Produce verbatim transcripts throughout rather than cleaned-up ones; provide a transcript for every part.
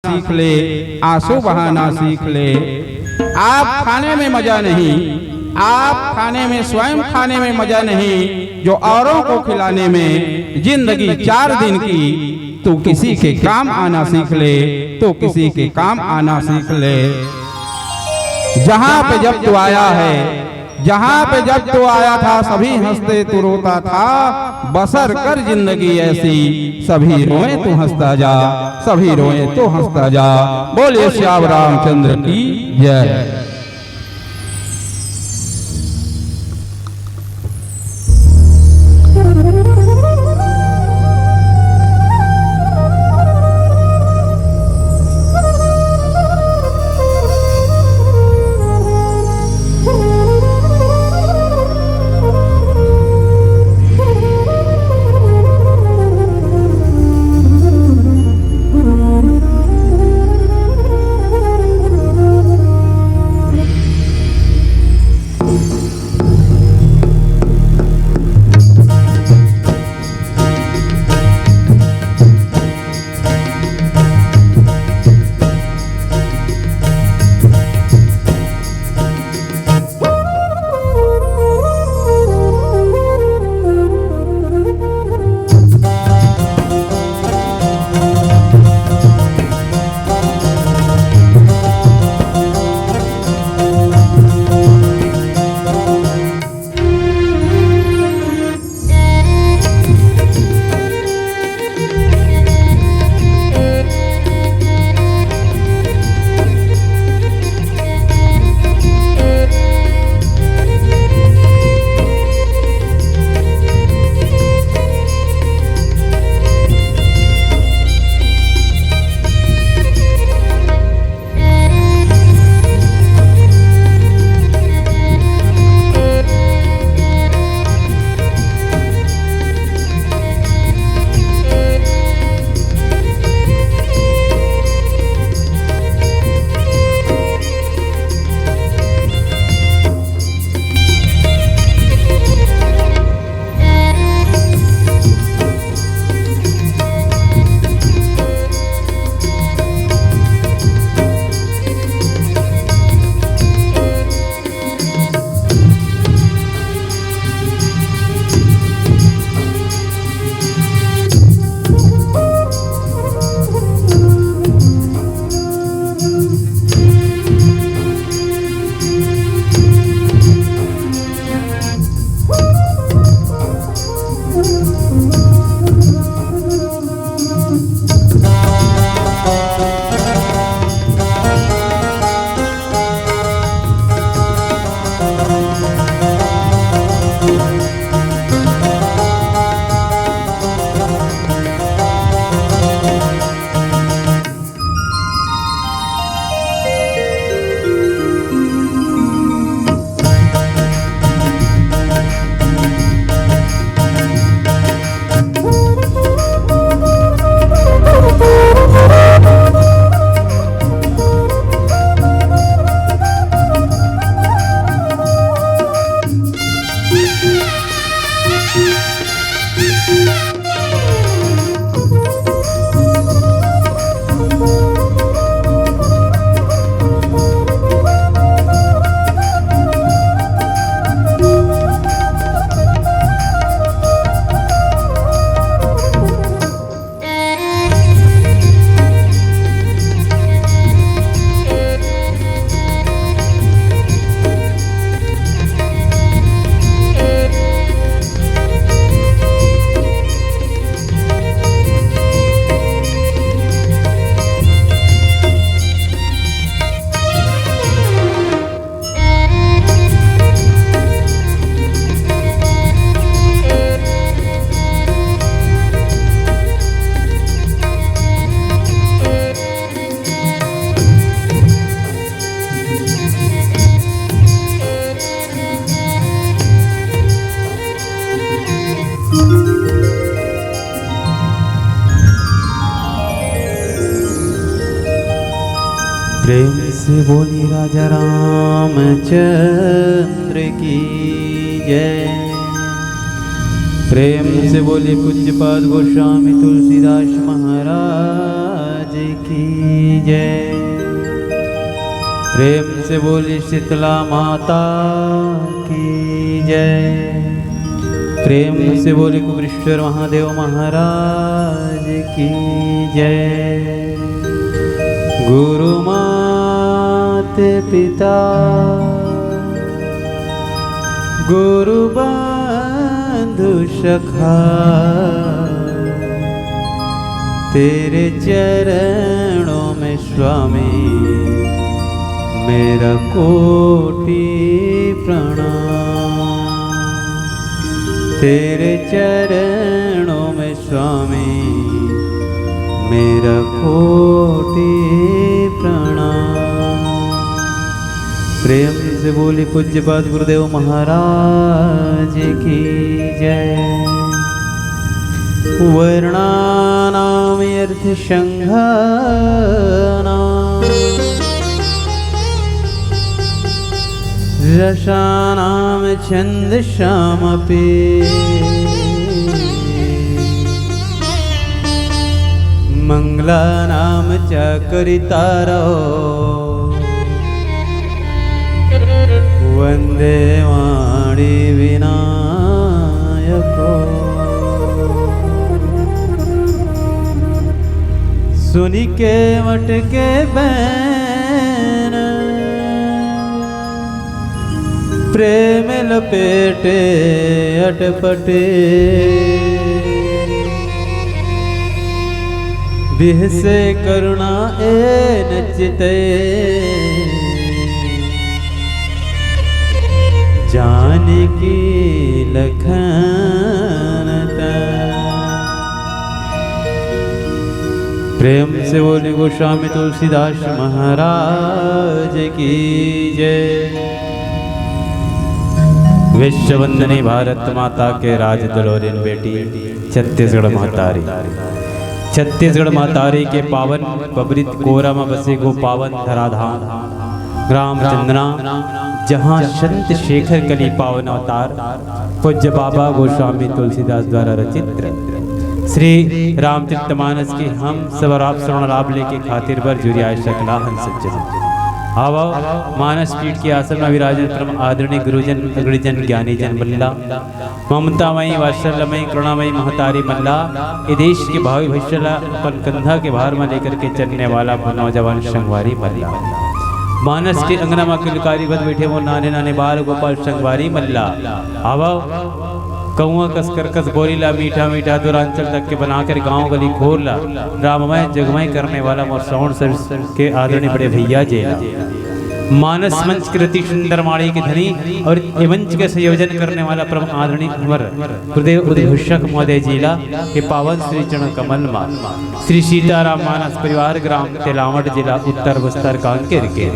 सीख ले, आंसू बहाना सीख ले। आप खाने में मजा नहीं, आप खाने में, स्वयं खाने में मजा नहीं, जो औरों को खिलाने में। जिंदगी चार दिन की, तू किसी के काम आना सीख ले, तू किसी के काम आना सीख ले। जहां पे जब तू आया है, जहां पे जब तू आया था, सभी हंसते तू रोता था। बसर कर जिंदगी ऐसी, सभी रोए तू हंसता जा, सभी रोए तू हंसता जा। बोलिए सियावर रामचंद्र की जय। प्रेम से बोली राजा रामचंद्र की जय। प्रेम से बोलिए पूज्यपाद गोस्वामी तुलसीदास महाराज की जय। प्रेम से बोलिए शीतला माता की जय। प्रेम से बोलिए कुबेरेश्वर महादेव महाराज की जय। गुरु मात पिता गुरु बंधु सखा, तेरे चरणों में स्वामी मेरा कोटि प्रणाम। तेरे चरणों में स्वामी मेरा कोटि प्रणाम। प्रेम से बोली पूज्यपाद गुरुदेव महाराज की जय। वर्णानाम अर्थ संघानाम रसानाम छंदसामपि मंगलानाम च कर्तारौ वंदे वाणी विनायकौ। सुनि केवट के बैन प्रेम लपेटे अटपटे। बिहसे करुणा एन चितै जानकी लखन तन। प्रेम से बोली गोस्वामी तुलसीदास महाराज की जय। विश्ववंदनी भारत माता के राज दुलारिन बेटी छत्तीसगढ़ महतारी। छत्तीसगढ़ महतारी के पावन पबरित कोरा म बसे गो पावन धराधाम ग्राम चंदना, जहाँ संत शेखर कली पावन अवतार पूज्य बाबा गोस्वामी तुलसीदास द्वारा रचित श्री रामचरितमानस के हम सब आप श्रवण लाभ लेके खातिर बर जुरियाय सकला हन सज्जन। आवा मानस पीठ के आसन में विराजन परम आदरणीय गुरुजन अग्रजन ज्ञानी जन बल्ला ममतामयी वात्सल्यमयी करुणामयी महतारी मल्ला ये देश के भावी भविष्य ला अपन कंधा के भार में लेकर के चलने वाला अपन नौजवान संगवारी मल्ला। मानस के अंगना में किलकारी बद बैठे वो नाने नाने बाल गोपाल संगवारी मल्ला। आवा कौआ कस कर कस बोली ला मीठा मीठा दूरांचल तक के बनाकर गांव गली खोर ला राममय जगमय करने वाला मोर श्रवण service के आदरणीय बड़े भैया जेला मानस मंच के रति सुंदर माड़ी के धनी और ये मंच के संयोजन करने वाला परम आदरणीय हमर गुरुदेव उद्घोषक महोदय जी ला के पावन श्री चरण कमल मा श्री सीताराम मानस परिवार ग्राम तेलावट जिला उत्तर बस्तर कांकेर के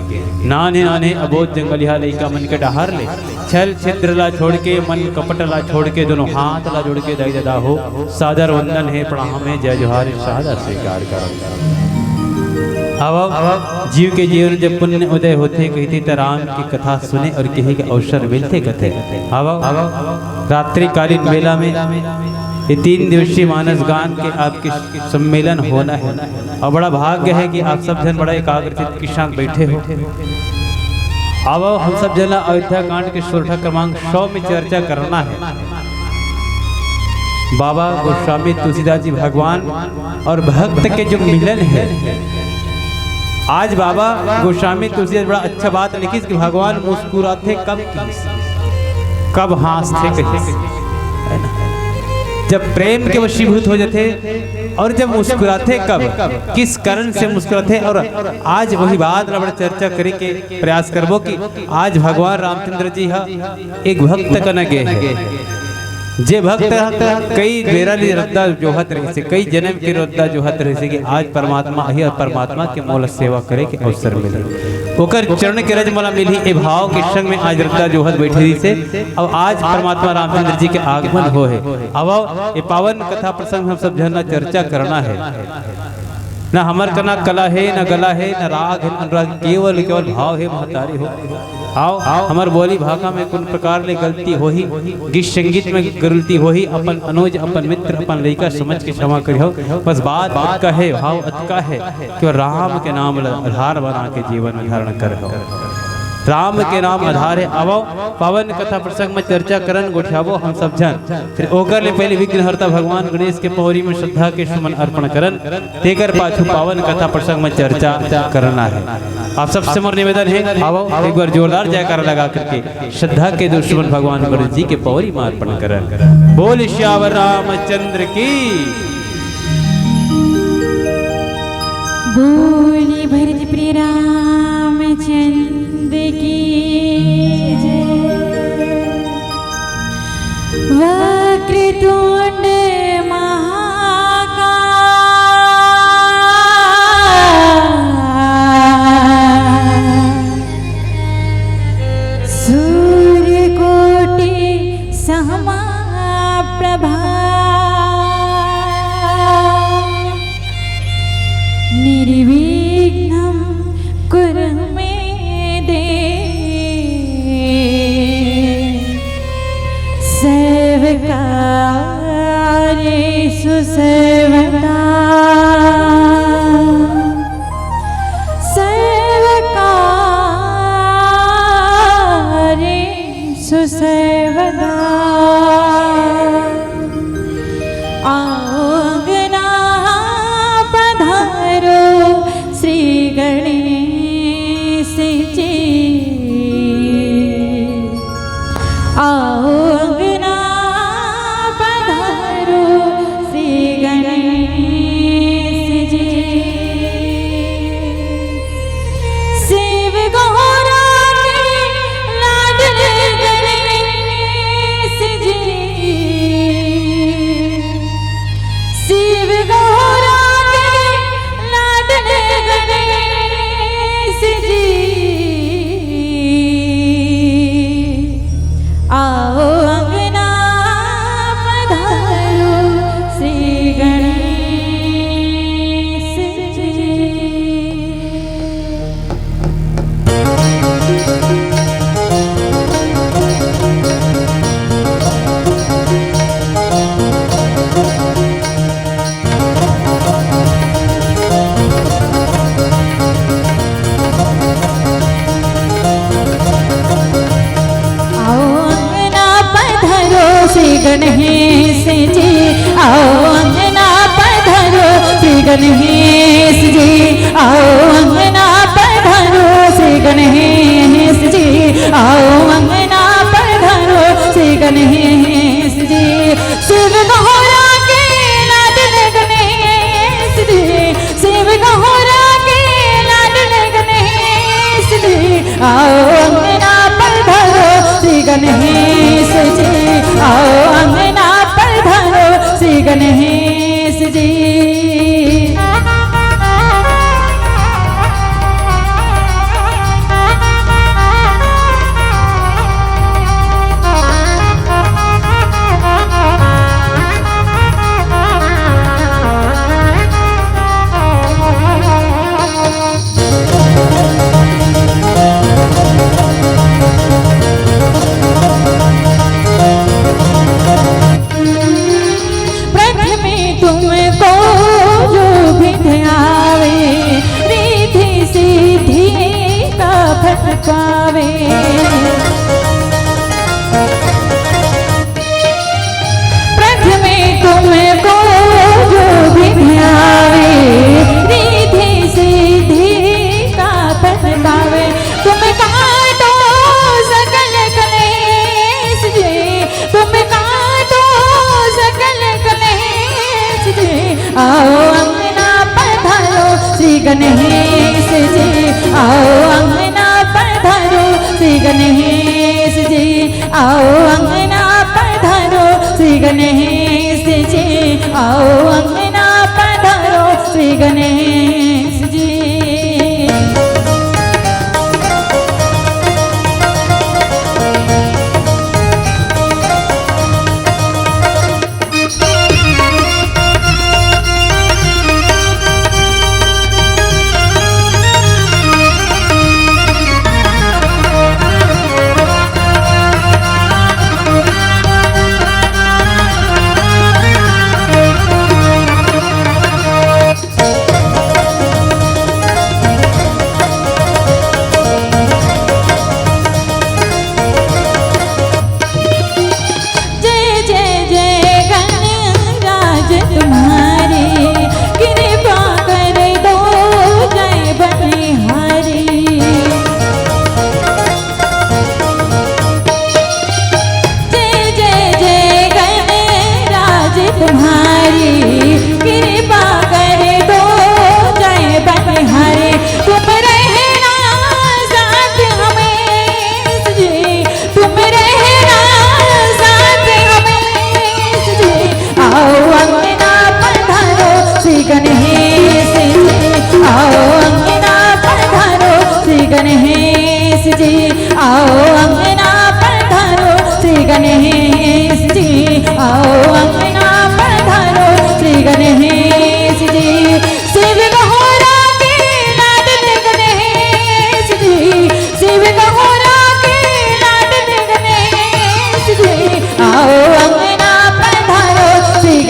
नाने नाने अबोध जंगलिया लइका मन के डहार ले छल छिद्र ला छोड़ के मन कपट ला छोड़ के दोनों हाथ ला जोड़ के दाई ददा हो सादर वंदन है प्रणाम है जय जोहार सादर स्वीकार करत। अब जीव के जीवन जब पुण्य उदय होथे कहिथे त राम की कथा सुने और कहे के अवसर मिलथे कथे। अब रात्रिकालीन मेला में ये तीन दिवसीय मानस गान के आपके सम्मेलन होना है और बड़ा भाग्य है कि आप सब जन बड़ा एकाग्र चित्त के साथ बैठे हो। अब हम सब जन ला अयोध्या कांड के सोरठा क्रमांक सौ में चर्चा करना है। बाबा गोस्वामी तुलसीदास जी भगवान और भक्त के जो मिलन है, आज बाबा गोस्वामी तुलसीदास बड़ा अच्छा बात लिखिस कि भगवान मुस्कुराथे कब किस, कब हंसथे कहिस, है ना? जब प्रेम के वशीभूत हो जाथे और जब मुस्कुराथे कब, किस कारण से मुस्कुराथे। और आज वही बात ला बड़ा चर्चा करे के प्रयास करबो कि आज भगवान रामचंद्र जी हा एक भक्त कना गे हे। जे भक्त कई बेरा ले रद्दा जोहत रहिसे, कई जन्म के रद्दा जोहत रहिसे कि आज परमात्मा आही और परमात्मा के मोला सेवा करे के अवसर मिले, ओकर चरण के रज मोला मिलही, ए भाव के संग में आज रद्दा जोहत बैठे रहिसे। अब आज परमात्मा रामचंद्र जी के आगमन हो हे। अब ए पावन कथा प्रसंग हम सब झन ला चर्चा करना है। ना हमर कना कला हे, ना गला हे, ना राग हे, ना अनुराग, केवल, केवल भाव हे महतारी हो। आओ, आओ, हमर बोली भाखा में कोनो प्रकार ले गलती होही, गीत संगीत में गलती होही, अपन अनुज, अपन मित्र, अपन लइका समझ के क्षमा करिहो। बस बात अतका हे, भाव अतका हे कि वो राम के नाम ल आधार बना के जीवन धारण करहो। राम के नाम आधार हे। आवो, पावन कथा प्रसंग में चर्चा करन, गोठियाबो हम सब झन। फिर ओकर ले पहले विघ्नहर्ता भगवान गणेश के पौरी में श्रद्धा के सुमन अर्पण करन। तेकर पाछू पावन कथा प्रसंग में चर्चा करना हे। आप सबसे मोर निवेदन हे, आवो एक बार जोरदार जयकारा लगा करके श्रद्धा के दो सुमन भगवान गणेश जी के पौरी में अर्पण करन। बोल सियावर रामचंद्र की। बोल भरत प्रिय रामचंद्र की जय। वक्रतुंड महाकाय, सूर्यकोटि समप्रभा। निर्विघ्नं कुरु मे देव। सर्वकार्येषु सर्वदा। सर्वकार्येषु सर्वदा। आओ अंगना पधारो श्री गणेश जी। आओ अंगना पधारो श्री गणेश जी। शिव गौरा के लाडले गणेश जी। शिव गौरा के लाडले गणेश जी। आओ अंगना पधारो श्री गणेश जी। आओ अंगना पधारो श्री गणेश जी, आओ अंगना पधारो श्री गणेश जी, आओ अंगना पधारो श्री गणेश जी, आओ अंगना पधारो श्री गणेश जी। शिव गौरा के लाडले गणेश जी, शिव गौरा के लाडले गणेश जी। आओ अंगना पधारो श्री गणेश जी, आओ अंगना पधारो श्री गणेश जी। प्रथम तुमको जो विघ्न आवे, रिद्धि सिद्धि का फल पावे। प्रथम तुमको जो विघ्न आवे, रिद्धि सिद्धि का फल पावे। तुम काटो सकल कलेश जी, तुम काटो सकल कलेश जी। आओ अंगना पधारो श्री गणेश जी, आओ अंगना पधारो श्री गणेश जी, आओ अंगना पधारो श्री गणेश जी, आओ अंगना पधारो श्री गणेश जी।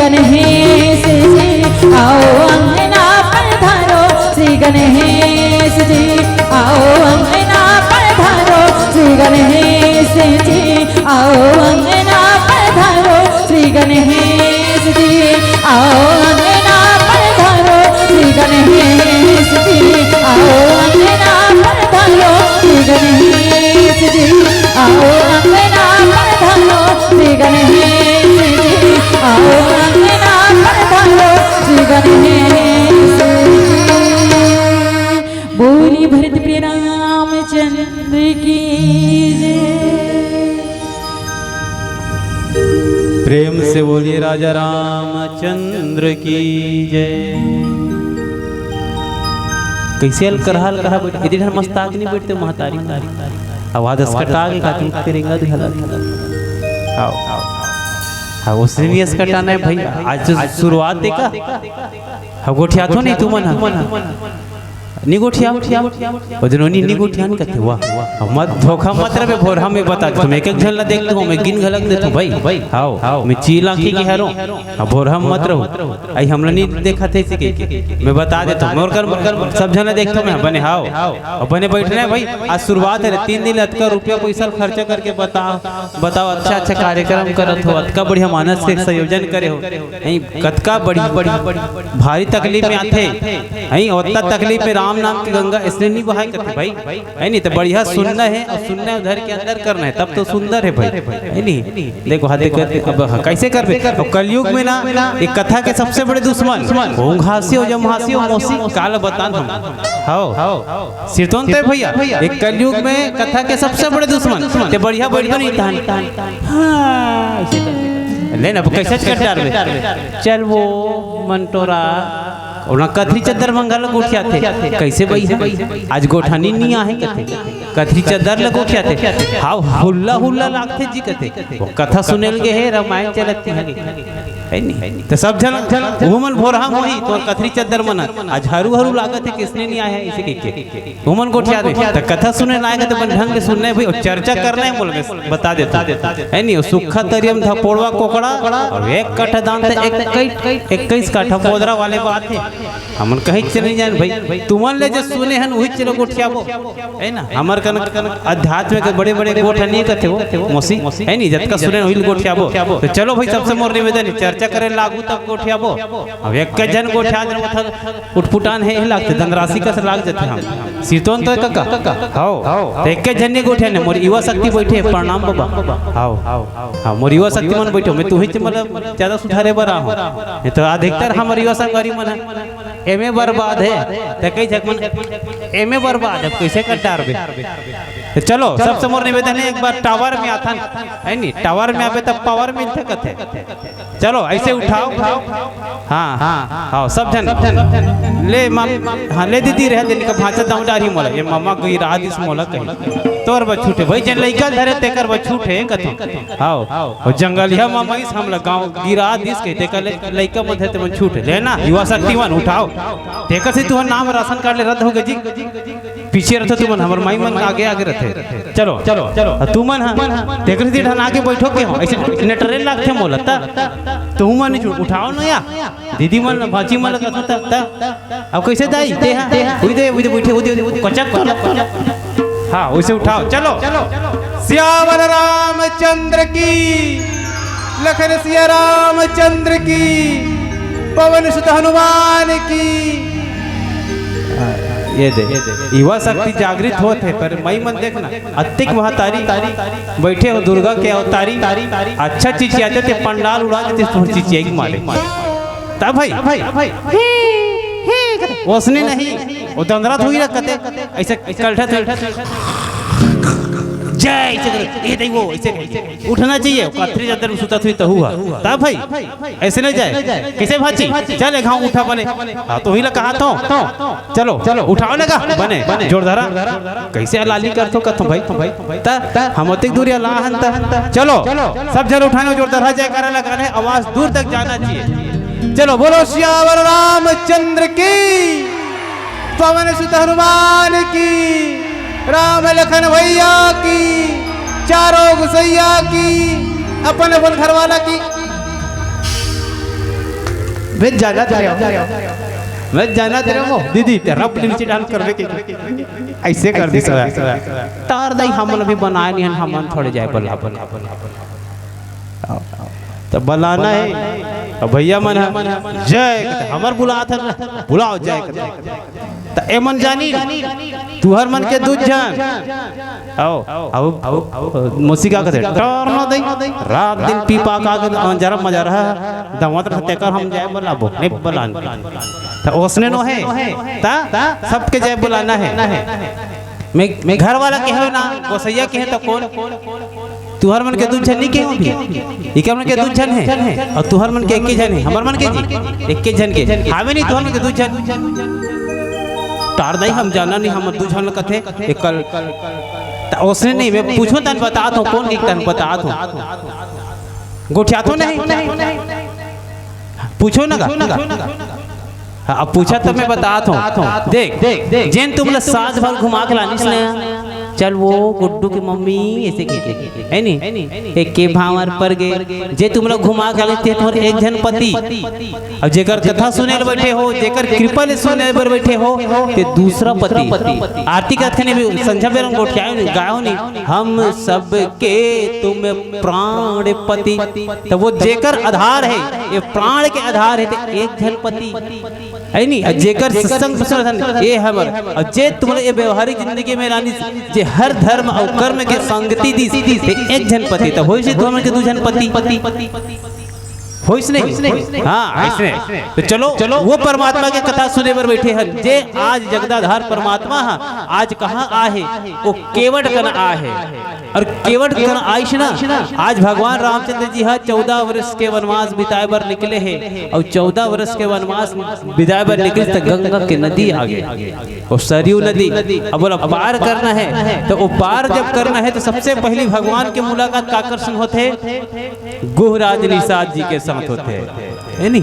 गणेश जी, आओ अंगना पधारो श्री गणेश जी, आओ अंगना पधारो श्री गणेश जी, आओ अंगना पधारो श्री गणेश जी, आओ अंगना पधारो श्री गणेश जी, आओ अंगना पधारो श्री गणेश जी, आओ अंगना पधारो श्री गणेश जी, आओ अंगना पधारो श्री गणेश जी। बोली भरत प्रिय रामचंद्र की जय। प्रेम से बोलिए राजा रामचंद्र की जय। कैसे अलकरहा अलकरहा बैठ, इधर हम मस्ताक नहीं बैठते महतारी। आवाज अस्कटा के का तुम करेंगा दिखला। आओ, आओ। हाँ, उसने भी अस्कटाना है भाई। आज तो शुरुआत देखा। हाँ, गोठिया तो नहीं तुमन हा। नी गोठिया। ओ जनो नी, नी गोठिया नी कथे, वाह। मत धोखा मत रहे, भोरहा में बता दे, मैं एक एक झन ला देख लूँ, मैं गिन घलक देता हूँ भाई। हाओ, मैं चील आँखी के हरों। अब भोरहा में मत रहो। आई हमला नी देखा थे इसी के, के। मैं बता देता हूँ, मोर कर, मोर कर सब झन ला देखता हूँ मैं, बने हाओ। अब बने बैठना है भाई, आज शुरुआत है, तीन दिन अतका रुपया पैसा खर्चा करके बता, बताओ, अच्छा अच्छा कार्यक्रम करत हो, अतका बढ़िया मानस के संयोजन करे हो। नहीं, कतका बड़ी, बड़ी, बड़ी भारी तकलीफ में आथे, हैं, ओतना तकलीफ में राम नाम की गंगा इसलिए नहीं बहाए करते भाई, है नहीं तो बढ़िया सुनना है और सुनना है उधर के अंदर करना है, तब तो सुंदर है भाई, है नहीं? देखो, हाँ, देखो, अब हाँ, कैसे करबे? अब कलयुग में ना, एक कथा के सबसे बड़े दुश्मन, घासी हो, जमहासी हो, मौसी, काल बतान हम। हाओ। सिरतोन ते भैया, एक कलयुग में कथा के सबसे बड़े दुश्मन, ते बढ़िया बैठ नहीं तान। हाँ, ऐसे कर। ले ना, अब कैसे कर डारबे? चल वो मंटोरा, ओला कथरी चद्दर मंगा ल गोठियाथे। कैसे बई है? आज गोठनी नहीं आहे कथे। कथरी चद्दर ल गोठियाथे। हाव, हुल्ला हुल्ला लागथे जी कथे। वो कथा सुनेल गे हे, रामायण चलत हे। है नहीं? तो सब झन, वो मन भोरहा मोही, तो कथरी चद्दर मन। आज हरू हरू लागत है, किसने नहीं आया है, इसे कह के। ओमन गोठिया दे। त कथा सुने लायक है त अपन ढंग ले सुनना है भाई, अउ चर्चा करना है, बोल के बता देता। है नहीं, अउ सुक्खा तरियम धपोड़वा कोकड़ा, अउ एक कट्ठा दान त इक्कीस, इक्कीस कट्ठा पोदरा वाले बात है। हमन कहीं चले जान भाई, तुमन ले जो सुने हन, वही चलो गोठियाबो। है ना? हमर कन, कन अध्यात्म के बड़े-बड़े गोठ नहीं कथे वो, मौसी, है नहीं? जतका सुने वही गोठियाबो। तो चलो भाई, सबसे मोर निवेदन है, चर्चा करे लागू तब गोठियाबो। अब एक के जन गोठिया जन उठा उटपुटान हे, हे लागथे, धनराशि कस लाग जथे हम। सिरतोन तो कका? हव। त एके झन नी गोठिया ने, मोर युवा शक्ति बैठे, प्रणाम बाबा। हव। हाँ, मोर युवा शक्ति मन बैठे, मैं तुही च मतलब ज्यादा सुधारे बर आहूँ। नहीं तो अधिकतर हमर युवा संगवारी मन हे, एमे बर्बाद हे, त कई झक मन एमे बर्बाद हे, कैसे कर डारबे? तो चलो, सबसे मोर निवेदन है, एक बार टावर में आथन, है नी? टावर में आबे तब पावर मिलथे कथे। चलो, ऐसे उठाओ। हाँ, हाँ, हाँ, सब झन। ले, मम-, हाँ, ले दीदी, रह दे, निका भांचा दाऊ डारी मोला। ये ममा गिरा दिस मोला कहीं। तोर बर छूटे, भाई, जेन लइका धरे, तेकर बर छूटे, कथों। हाव। अउ जंगलिया ममा इस हमला गाँव गिरा दिस कहीं, तेकर ले-, लइका मन धरे, ते मन छूटे। ले ना, युवा शक्ति मन, उठाओ। तेकर से तुहर नाम राशन कार्ड ले रद्द हो गए जी। पीछे रथे तुमन, हमर माई मन आगे आगे रथे। चलो, चलो, चलो। आ, तुमन हा, तेकर से ढन आगे बैठो के हो, ऐसे नेटरे लागथे मोला, त तुमन नहीं छूट, उठाओ ना या। दीदी मन, भांची मन लगा था, त अब कैसे दाई? ते हा, उई दे, उई दे बैठे, उई दे, उई दे, कचक तो। हाँ, उसे उठाओ, चलो। सियावर रामचंद्र की, लखन सिया रामचंद्र की, पवन सुत हनुमान की। हाँ, ये दे, युवा शक्ति जागृत होत हे, पर मई मन देखना, अतिक महतारी बैठे हो, दुर्गा के अवतारी, अच्छा चिचियाथे ते पंडाल उड़ा देथे, तोर चिचिया के मारे। तब भाई, ओसने नहीं, वो दंदरा धोई रखते, ऐसे कलठा थे। जय, ऐसे करे, ये दे वो, ऐसे करे। उठना चाहिए, कथरी चादर में सुता थुई तहु हा। तब भाई, ऐसे नहीं जाए। कैसे भाची? चल, एक घाव उठा बने। हाँ, तो ही ला कहा तो। चलो, चलो, उठाओ लगा। बने, जोरदारा। कैसे हलाली कर तो कथम भाई, भाई। त, हम अतिक दूर या लाहन त। चलो, सब जन उठाने जोरदारा जयकारा लगाने, आवाज दूर तक जाना चाहिए। चलो, बोलो सियावर रामचंद्र की। पवन सुत हनुमान की, राम लखन भैया की, चारों गुसैया की, अपन अपन घर वाला की। मैं जानत रहे हो, मैं जानत रहे हो, दीदी, तेरा अपने नीचे डांस करबे के, ऐसे कर दी सब। तार दाई, हमन अभी बनाए नहीं हन, हमन थोड़े जाए बोला, बोला, बोला, बोला। तो बुलाना है, अब भैया मन ह, जय कहते, हमर बुलात है ना, बुलाओ जय कहते। त एमन जानी, तुहर मन के दू झन। आओ, आओ, आओ, आओ, मौसी का कहते, टरनो दई, रात दिन पी पा का के, अ, जरब मजा रहा, दमत रहा, तेकर हम जाए बुलाबो, नहीं बुलान। त ओसने नो है, त सबके जाए बुलाना है। मैं, मैं घर वाला कहे ना, गोसैया कहे त कौन? तुहर मन के दू झन नहीं कहे भी, इकर मन के दू झन है, और तुहर मन के एक ही झन है, हमर मन के जी, एक ही झन के, हावे नहीं तुहर मन के दू झन। तार दाई, हम जाना नहीं, हम दू झन कथे, एकल। त ओसने नहीं, मैं पूछो तन बतात हूँ, कौन की तन बतात हूँ। गोठियाथो नहीं, पूछो ना गा। हाँ, अब पूछा तब मैं बतात हूँ। देख, देख, देख, जेन तुमला सात भर घुमा के लानिस ना, चल वो गुड्डू की मम्मी ऐसे कहिथे, है नी? एक के भांवर पर गे, जे तुमला घुमा के लानिस ते तुम्हर एक झन पति। अब जेकर कथा सुने ल बैठे हो, जेकर कृपा ले सुने बर बैठे हो, ते दूसरा पति। आरती कथने भी संझा बेरम गोठियायो नहीं, गायो नहीं, हम सबके तुम प्राण पति। तो वो जेकर आधार है, ये प्राण के आधार है, ते एक झन पति। है नी? और जेकर सत्संग सुनत हन, ये हमर। और जे तुमला ये व्यवहारिक जिंदगी में लानिस, जे हर धर्म और कर्म के संगति दिस, ते एक झन पति। तो होइस तुमन के दू झन पति। होइस नहीं? हाँ, ऐसने। तो चलो, चलो, वो परमात्मा के कथा सुने बर बैठे हन, जे आज जगदाधार परमात्मा ह, आज कहाँ आहे? वो केवट कन आहे। और केवट कन आइस ना, आज भगवान रामचंद्र जी हा चौदह वर्ष के वनवास बिताए बर निकले हे, और चौदह वर्ष के वनवास बिताए बर निकले त गंगा के नदी आ गे, वो सरयू नदी। अब बोला पार करना है, तो वो पार जब करना है तो सबसे पहली भगवान के मुलाकात काकर संग होथे? गुहराज निषाद जी के साथ होथे, है नी?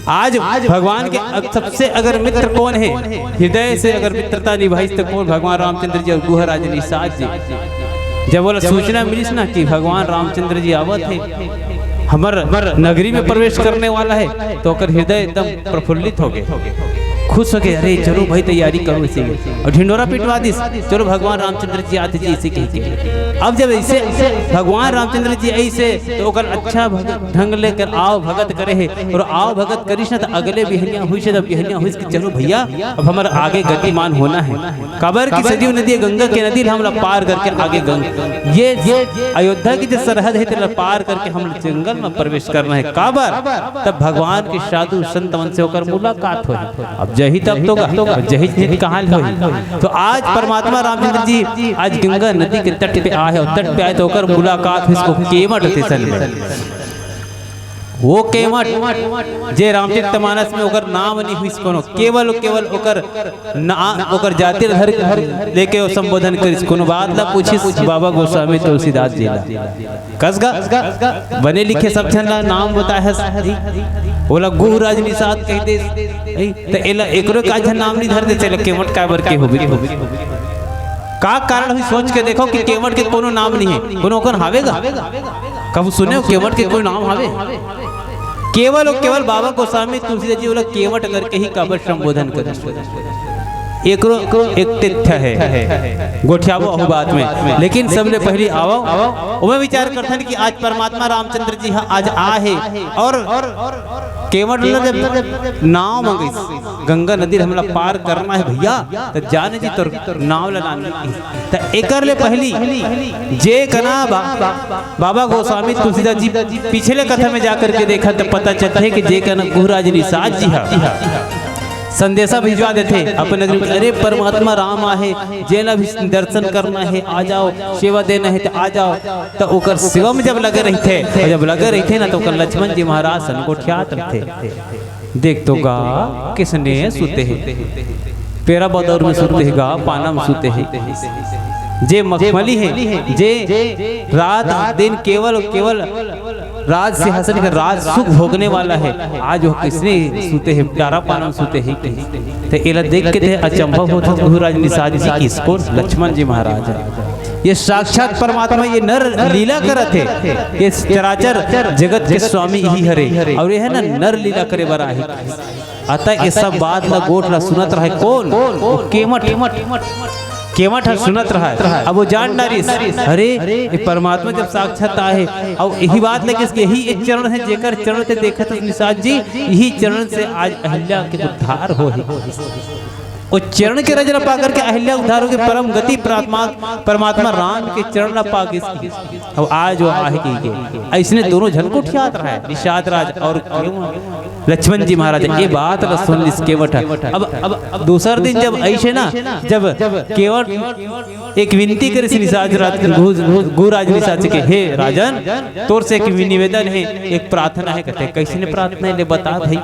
आज भगवान के अग-, सबसे अगर मित्र कौन है, हृदय से अगर मित्रता निभाइस तो कौन? भगवान रामचंद्र जी और गुहराज निषाद जी। जब बोला सूचना मिलिस ना कि भगवान रामचंद्र जी आवत है, हमर नगरी में प्रवेश करने वाला है, तो ओकर हृदय एकदम प्रफुल्लित हो गए, खुश हो गए। अरे चलो भाई, तैयारी करो इसी की। और ढिंडोरा पिटवा दिस, चलो भगवान रामचंद्र जी आते जी इसी कह के। अब जब ऐसे भगवान रामचंद्र जी ऐसे तो ओकर अच्छा भग-, ढंग लेकर आव भगत करे है, और आव भगत करिस ना तो अगले बिहनिया हुइस, जब बिहनिया हुइस कि चलो भैया, अब हमर आगे गतिमान होना है। काबर कि सरयू नदी गंगा के नदी ल हमला पार करके आगे गंगा, ये अयोध्या की जो सरहद है, तेला पार करके हम जंगल में प्रवेश करना है। काबर? तब भगवान के साधु संत मन से ओकर मुलाकात होही। अब जही तब तो गा, जही नहीं कहाँ ले होही। तो आज परमात्मा रामचंद्र जी आज गंगा नदी के तट पे आए, और तट पे आए तो ओकर मुलाकात हुई इसको केवट स्टेशन में। वो केवट जे रामचरित मानस में ओकर नाम नहीं हुई कोनो, केवल, केवल ओकर ना, ओकर जाति ल धर लेके वो संबोधन करिस, कोनो बात ला पूछिस बाबा गोस्वामी तुलसीदास जी ला। कस गा? बने लिखे सब झन ला नाम बताए हस। ओला गुहराज निषाद कह दे। त एला एकरो का झन नाम नहीं धर दे, तेला केवट काबर के होबे? का कारण हुई, सोच के देखो कि केवट के कोनो नाम नहीं है, कोनो ओकर हावे गा? कब सुने हो केवट के कोई नाम हावे? केवल और केवल बाबा गोस्वामी तुलसीदास जी वाला केवट करके ही काबर संबोधन करे। एकरो एक तथ्य है, गोठियाबो अहू बात में, लेकिन सबले पहली आवो, ओमे विचार करथन कि आज परमात्मा रामचंद्र जी हा आज आ है और केवट ला जब नाव मंगिस, गंगा नदी हमला पार करना है भैया, त जाने जी तोर नाव ला लाने की। त एकर ले पहली जे कना बा, बाबा गोस्वामी तुलसीदास जी पिछले कथा में जाकर के देखा त पता चलथे कि जे कना गुहराज निषाद जी हा संदेशा भिजवा देथे अपन नगरी में, अरे परमात्मा राम आहे, जेला भी दर्शन करना है आ जाओ, सेवा देना है त आ जाओ। त ओकर सेवा में जब लगे रहिथे, और जब लगे रहिथे ना, त ओकर लक्ष्मण जी महाराज सन गोठियात रहिथे। देख तो गा, किसने सुते हैं, पेरा बदौर में सुते हैं गा, पाना में सुते हैं। जे मखमली है, जे रात दिन केवल, केवल राज सिंहासन के राज सुख भोगने वाला है, आज वो किसने सुते हैं, डारा पाना में सुते हैं। ते एला देख के ते अचंभव होत, गुरुराज निषाद जी किसको? लक्ष्मण जी महाराज। ये साक्षात परमात्मा, ये नर लीला करत हे, ये चराचर जगत के स्वामी ही हरे, अउ ये हे ना नर लीला करे बर आही। अतः ये सब बात ला गोठ ला सुनत रहय कोन? वो केवट। केवट ह सुनत रहय। अब वो जान डारिस, अरे, ये परमात्मा जब साक्षात आहे, अउ यही बात लगिस कि यही एक चरण हे, जेकर चरण ते देखत हस निषाद जी, यही चरण से आज अहिल्या के उद्धार होही। वो चरण के रज ला पा करके अहिल्या उद्धार होके परम गति परमात्मा, परमात्मा राम के चरण ला पा गिस। अब आज वो आहे कहिके अइसने दोनों झन गोठियात रहय, निषाद राज अउ लक्ष्मण जी महाराज। ये बात ला सुन लिस केवट। अब, अब दूसर दिन जब अइसे ना, जब केवट एक विनती करिस निषाद राज, गु-, गुराज निषाद जी के, हे राजन, तोर से एक निवेदन हे, एक प्रार्थना हे। कथे, कइसने प्रार्थना हे, ले बता भई।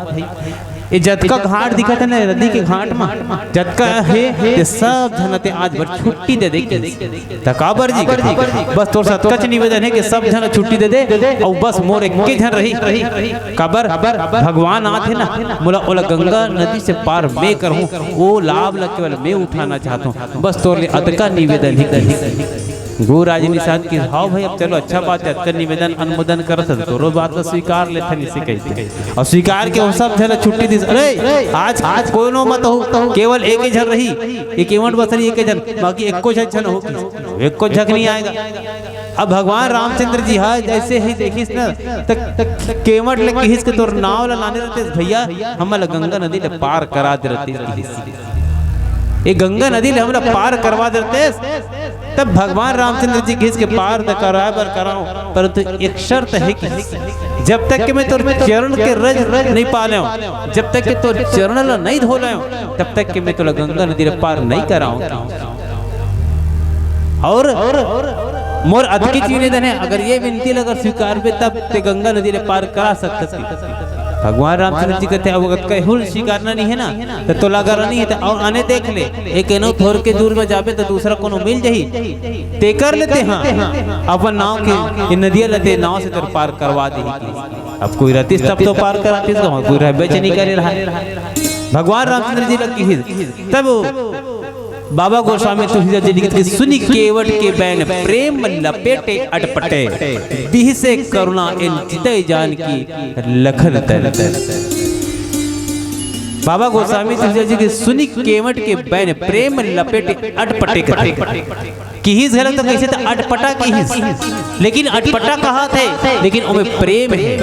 ये जतका घाट दिखत हे ना नदी के घाट म, जतका हे, ये सब झन ते आज भर छुट्टी दे दे। त काबर जी? बस तोर से अतकच निवेदन हे कि सब झन छुट्टी दे दे, अउ बस मोर एके झन रही। काबर? भगवान आथे ना, मोला ओला गंगा नदी से पार मैं करहूं, वो लाभ ला केवल मैं उठाना चाहत हूं। बस तोर ले अतका निवेदन हे कि गुराज निषाद के, "हाव भई, अब चलो, अच्छा बात हे, अतका निवेदन अनुमोदन करत हस, तोरो बात ला स्वीकार लेथन," इसे कहिथे। अउ स्वीकार के वो सब झन ला छुट्टी दिस। अरे, आज, आज कोनो मत हो, केवल एके झन रही, ये केवट बस रही एके झन, बाकी एको झन झन हो, एको झन नहीं आएगा। अब भगवान रामचंद्र जी हा जइसे ही देखिस ना, त, त केवट ले किहिस के तोर नाव ला लाने रहतेस भैया, हमन ला गंगा नदी ले पार करा दे रहतेस किहिस। ये गंगा नदी ले हमला पार करवा दे रहतेस, तब भगवान रामचंद्र जी किहिस के पार त कराए बर कराओ, परंतु एक शर्त हे कि जब तक के मैं तोर चरण के रज नहीं पा लेव, जब तक के तोर चरण ला नहीं धो लेव, तब तक के मैं तोला गंगा नदी ले पार नहीं कराऊं। अउ मोर अतकेच निवेदन हे, अगर ये विनती ला अगर स्वीकारबे, तब ते गंगा नदी ले पार करा सकत हे। भगवान रामचंद्र जी कथे, "अब अगर कहीं स्वीकारना नहीं हे ना, त तोला अगर नहीं हे, त अउ आने देख ले, एक एनो थोर के दूर में जाबे, त दूसरा कोनो मिल जाही, तेकर ले ते, हां, अपन नाव के, ये नदिया ला ते नाव से तोर पार करवा देही।" अब कोई रहतिस तब तो पार करातिस, कोई रहबे च नहीं करे रहा। भगवान रामचंद्र जी ला किहिस, तब बाबा गोस्वामी तुलसीदास जी लिखत कि सुनि केवट के बैन प्रेम लपेटे अटपटे, बिहसे करुणा एन चितै जानकी लखन तन। बाबा गोस्वामी तुलसीदास जी के सुनि केवट के बैन प्रेम लपेटे अटपटे कथे। किहिस घलक तो कइसे त अटपटा किहिस, लेकिन अटपटा कहत हे, लेकिन ओमे प्रेम हे।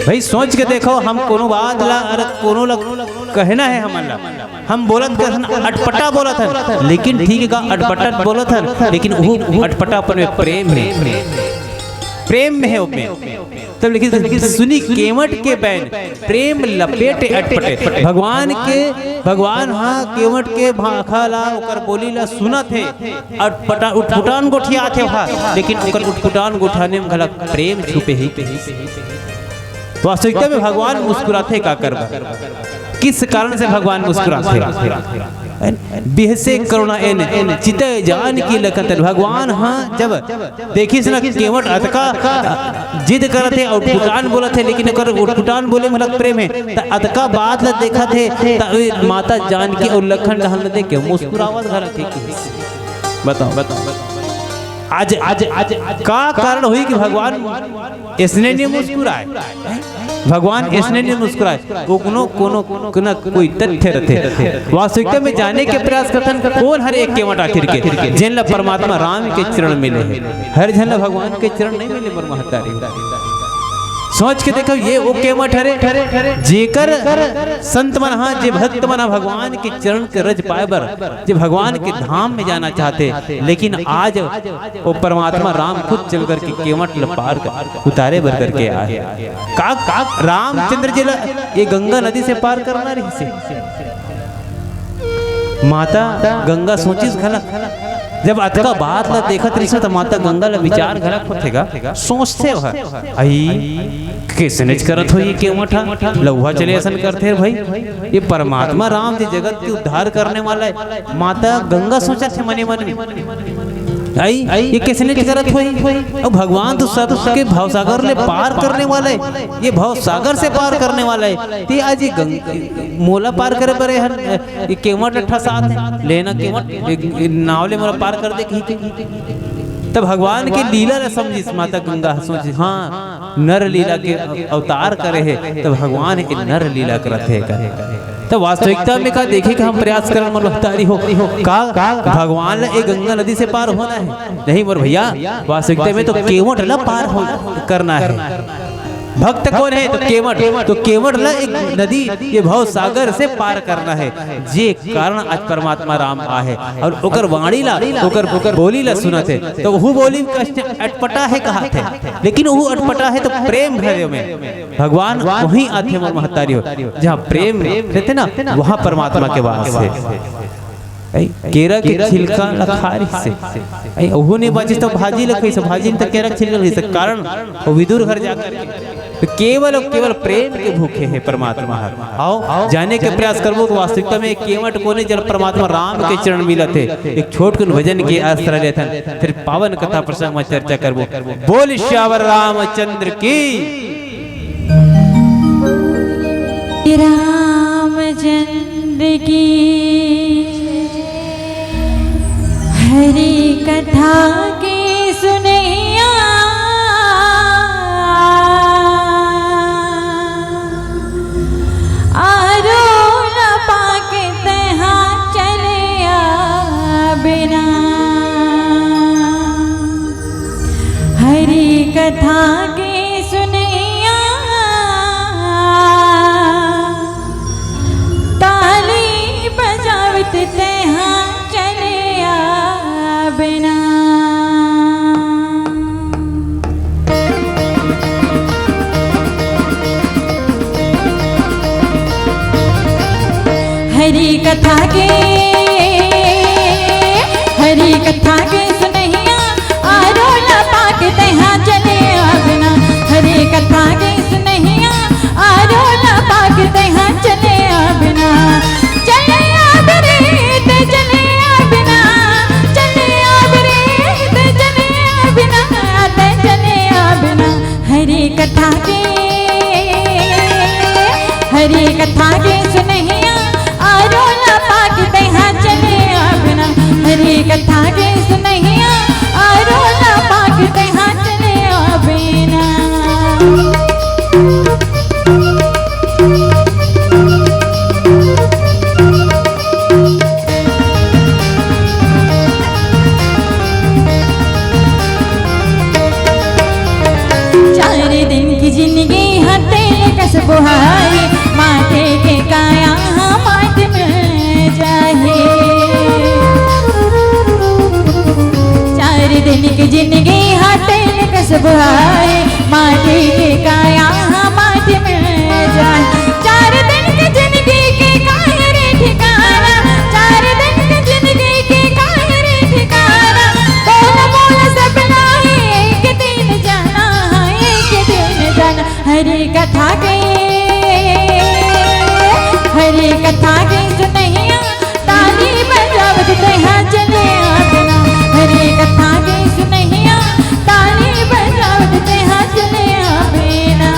भाई सोच के देखो, हम कोनो बात ला, अरे कोनो ला कहना हे हमन ला, हम बोलत कसन अटपटा बोलत हन, लेकिन ठीक हे का अटपटा बोलत हन, लेकिन वो अटपटापन में प्रेम हे, प्रेम में हे ओमे। तब लिखिस सुनि केवट के बैन प्रेम लपेटे अटपटे। भगवान के, भगवान हा केवट के भाखा ला, ओकर बोली ला सुनत हे, अटपटा, उटपुटान गोठियात हे हा, लेकिन ओकर उटपुटान गोठाने में घलक प्रेम छुपे हे। वास्तविकता में भगवान मुस्कुराथे काकर बर? किस कारण से भगवान मुस्कुराथे? बिहसे करुणा एन चितै जानकी लखन तन। भगवान हा जब देखिस ना केवट अतका जिद करत हे, उटपुटान बोलत हे, लेकिन ओकर उटपुटान बोले में घलक प्रेम हे, त अतका बात ला देखत हे, त माता जानकी अउ लखन डहन ला देख के मुस्कुरावत घलक हे। बताओ, बताओ, बताओ। आज, आज, आज का कारण होही कि भगवान अइसने नहीं मुस्कुराए? भगवान अइसने नहीं मुस्कुराए। कोनो, कोनो, कोनो न कोई तथ्य रथे। वास्तविकता में जाने के प्रयास करथन, कोन हरे एक केवट आखिर के, जेन ला परमात्मा राम के चरण मिले हे। हर झन ला भगवान के चरण नहीं मिले, मोर महतारी। सोच के देखो, ये वो केवट हरे, जेकर संत मन हा, जे भक्त मन हा भगवान के चरण के रज पाए बर, जे भगवान के धाम में जाना चाहथे, लेकिन आज वो परमात्मा राम खुद चल करके केवट ल पार कर, उतारे बर करके आए। का, का रामचंद्र जी ला ये गंगा नदी से पार करना रहिसे? माता गंगा सोचिस घला, जब अतका बात ला देखत रहिस, त माता गंगा ला विचार घला होथे गा, सोचथे वह, "आई, कइसनेच करत होही ये केवट हा, लउहा चले असन करथे भाई, ये परमात्मा राम जी जगत के उद्धार करने वाला हे।" माता गंगा सोचत हे मने मन में, "आई, ये कइसनेच करत होही? अउ भगवान तो सबके भवसागर ले पार करने वाला हे, ये भवसागर से पार करने वाला हे, ते आज ये गंग-, मोला पार करे बर हन, ये केवट ला ठसात हे, लेना केवट, ये, ये नाव ले मोला पार कर दे कहिथे।" त भगवान के लीला ला समझिस माता गंगा ह, सोचिस, हाँ, नर लीला के अवतार करे हे, त भगवान ए नर लीला करत हे कर। त वास्तविकता में का देखे के हम प्रयास करन, मोर महतारी हो, का भगवान ला ए गंगा नदी से पार होना हे? नहीं मोर भैया, वास्तविकता में तो केवट ला पार हो, करना हे। भक्त कोन हे? तो केवट। तो केवट ला एक नदी, ये भव सागर से पार करना हे, जे कारण आज परमात्मा राम आहे अउ ओकर वाणी ला, ओकर, ओकर बोली ला सुनत हे। तो वहू बोली कष्ट अटपटा हे कहत हे, लेकिन वहू अटपटा हे तो प्रेम भरे में भगवान वहीं आथे, मोर महतारी हो, जहाँ प्रेम रहथे ना, वहाँ परमात्मा के वास हे। ऐ, केरा के छिलका ला खा रहिस हे। ऐ, ओहू नइ बाँचिस त भाजी ला खइस, भाजी नइ त केरा के छिलका खइस। कारण ओ विदुर घर जाकर के, त केवल अउ केवल प्रेम के भूखे हे परमात्मा ह। आओ, जाने के प्रयास करबो त वास्तविकता में केवट कोन ए, जेला परमात्मा राम के चरण मिलत हे। एक छोटकुन भजन के आसरा लेथन, फिर पावन कथा प्रसंग में चर्चा करबो। बोल सियावर रामचंद्र की। रामचंद्र की। हरि कथा के सुनैया, आरो न पाके तेहा चले आबे ना। हरि कथा के सुनैया, ताली बजावत तेहा चले आबे ना। हरि कथा के, हरि कथा के सुनैया, आरो ला पाके तेहा चले आबे ना। हरि कथा के सुनैया, आरो ला पाके तेहा चले आबे ना। चले आबे रे, ते चले आबे ना। चले आबे रे, ते चले आबे ना। ते चले आबे ना। हरि कथा के, हरि कथा के सुनैया, आरो ला पाके तेहा चले आबे ना। हरि कथा के सुनैया, आरो ला पाके तेहा चले आबे ना। चार दिन के जिनगी ह तेल कस बोहाए, माटी के काया ह माटी मिल जाही। चार दिन के जिनगी ह तेल कस बोहाए, माटी के काया ह माटी मिल जाए। चार दिन के जिनगी के काया रे ठिकाना, चार दिन के जिनगी के काया रे ठिकाना। बोल बोल सपना हे एक दिन जाना, एक दिन जाना। हरि कथा के, हरि कथा के सुनैया, ताली बजावत तेहा चले आबे ना। हरि कथा के सुनैया, ताली बजावत तेहा चले आबे ना।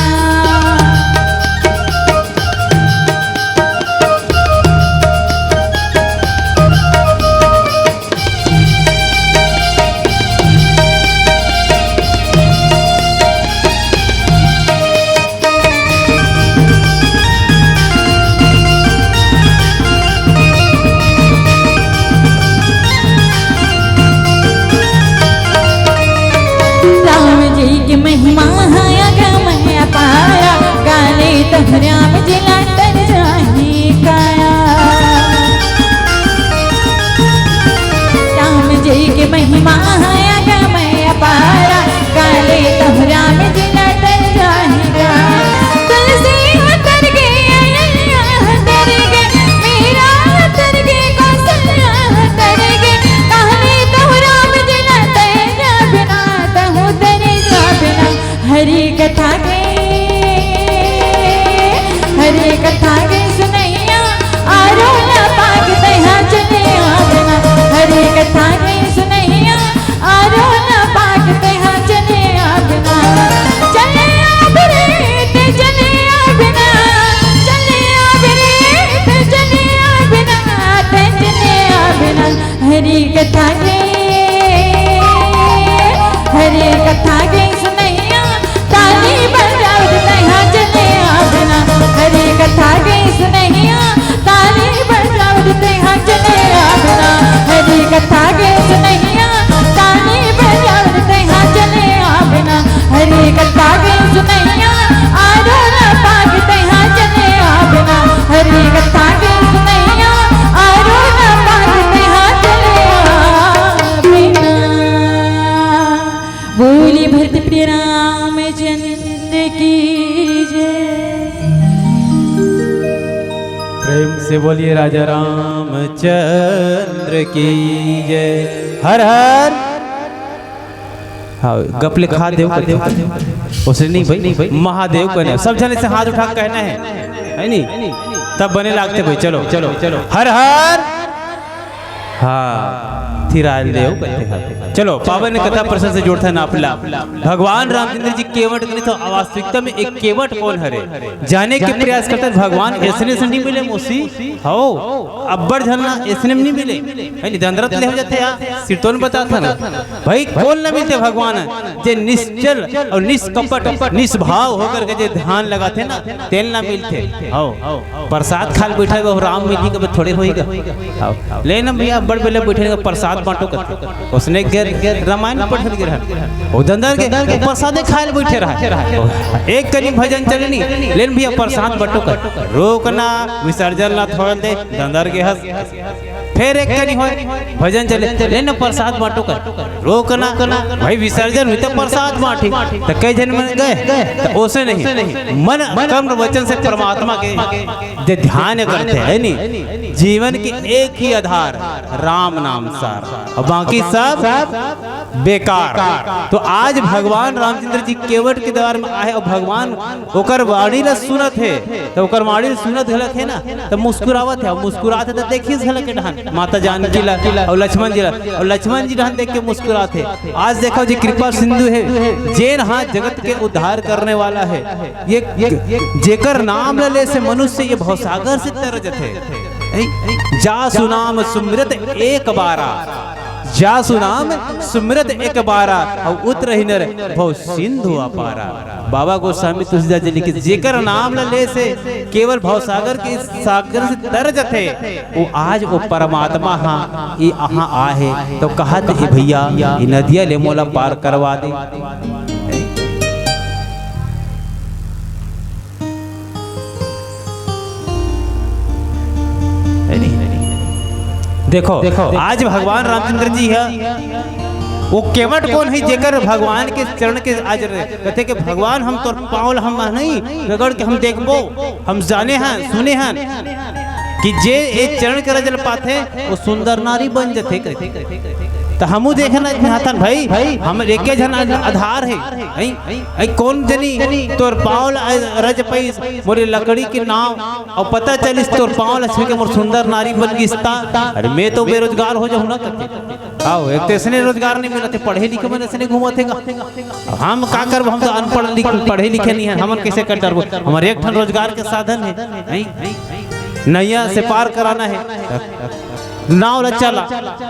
प्रेम से बोलिए राजा रामचंद्र की जय। हर हर। हाँ, गप ले खा देव कथे। ओसने नहीं भाई, महादेव कहना है। सब झन से हाथ उठा के कहना है, है नी? तब बने लागथे भाई। चलो, चलो, चलो। हर हर। हाँ, थिरायल देव कथे। चलो, पावन कथा प्रसंग से जोड़थन आप ला। भगवान रामचंद्र जी केवट के तो वास्तविकता में एक केवट कौन हरे? जाने के प्रयास करथन। भगवान ऐसने से नहीं मिले मौसी, हो, अब्बड़ झन ला ऐसने में नहीं मिले। है नी, दंदरत ले हो जाथे यार, सिरतोन बताथन। भाई, कोन ला मिलथे भगवान, जे निश्चल और निष्कपट, निष्भाव होकर के जे ध्यान लगाथे ना, तेन ला मिलथे। हो, प्रसाद खाल बैठा है, वो राम मिली कब थोड़े होएगा। हो, ले ना भैया, अब्बड़ बेले बैठे हैं, प्रसाद बांटो कथे। ओसने के रामायण पढ़े गे रहन। ओ दंदर के प्रसादे खाए ले बैठे रहा। एक कनी भजन चलनी, लेन भैया प्रसाद बंटो कथे। रोकना, विसर्जन ला थोड़ा दे, दंदर के हंस। फिर एक कनी होय, भजन चले, लेन प्रसाद बंटो कथे। रोकना, भाई विसर्जन हुई तो प्रसाद बांटी। तो कई झन मन गए, तो ओसे नहीं। मन कर्म वचन से परमात्मा के जे ध्यान करथे, है नी, जीवन के एक ही आधार, राम नाम सार, और बाकी सब बेकार। तो आज भगवान रामचंद्र जी केवट के दरबार में आए और भगवान ओकर वाणी ला सुनत हे, तो ओकर वाणी ला सुनत घलक हे ना, तो मुस्कुरावत हे, और मुस्कुरात हे तो देखिस घलक के डहन माता जानकी ला और लक्ष्मण जी ला, और लक्ष्मण जी डहन देख के मुस्कुरात हे। आज देखो जी कृपा सिंधु हे, जेन हा जगत के उद्धार करने वाला हे। ये, ये जेकर नाम ल ले से मनुष्य ये भवसागर से तर जथे। ऐ, जा सुनाम सुमिरत एक बारा, जा सुनाम सुमिरत एक बारा, और उतरहि नर भव सिंधु अपारा। बाबा गोस्वामी तुलसीदास जी लिखे, जेकर नाम ल ले से केवल भवसागर के सागर से तर जथे, वो आज वो परमात्मा हा ये अहाँ आहे, तो कहत हे भैया, ये नदिया ले मोला पार करवा दे। है नहीं? देखो, देखो, आज भगवान रामचंद्र जी है, वो केवट कौन है जेकर भगवान के चरण के आज कहते कि भगवान हम तोर पाँव ल हम नहीं रगड़ के हम देखबो, हम जाने हैं, सुने हैं कि जे ए चरण के रज ल पाथे वो सुंदर नारी बन जथे कहते। तो हमू देखे ना चाहतन भाई, हम एके झन आधार है, हैं? ऐ कौन जनी तोर पाँव ल रज पाइस, मोरे लकड़ी के नाव, और पता चलिस तोर पाँव ल छू के मोर सुंदर नारी बन गिस ता। अरे मैं तो बेरोजगार हो जाहूँ ना करके। आओ, एक तो ऐसने रोजगार नहीं मिलत हे, पढ़े लिखे मन ऐसने घूमत हे गा। अब हम का करबो, हम तो अनपढ़ लिख, पढ़े लिखे नहीं है, हमन कैसे कर डरबो? हमारे एक ठन रोजगार के साधन है, हैं? नैया से पार कराना है। नाव ल चला।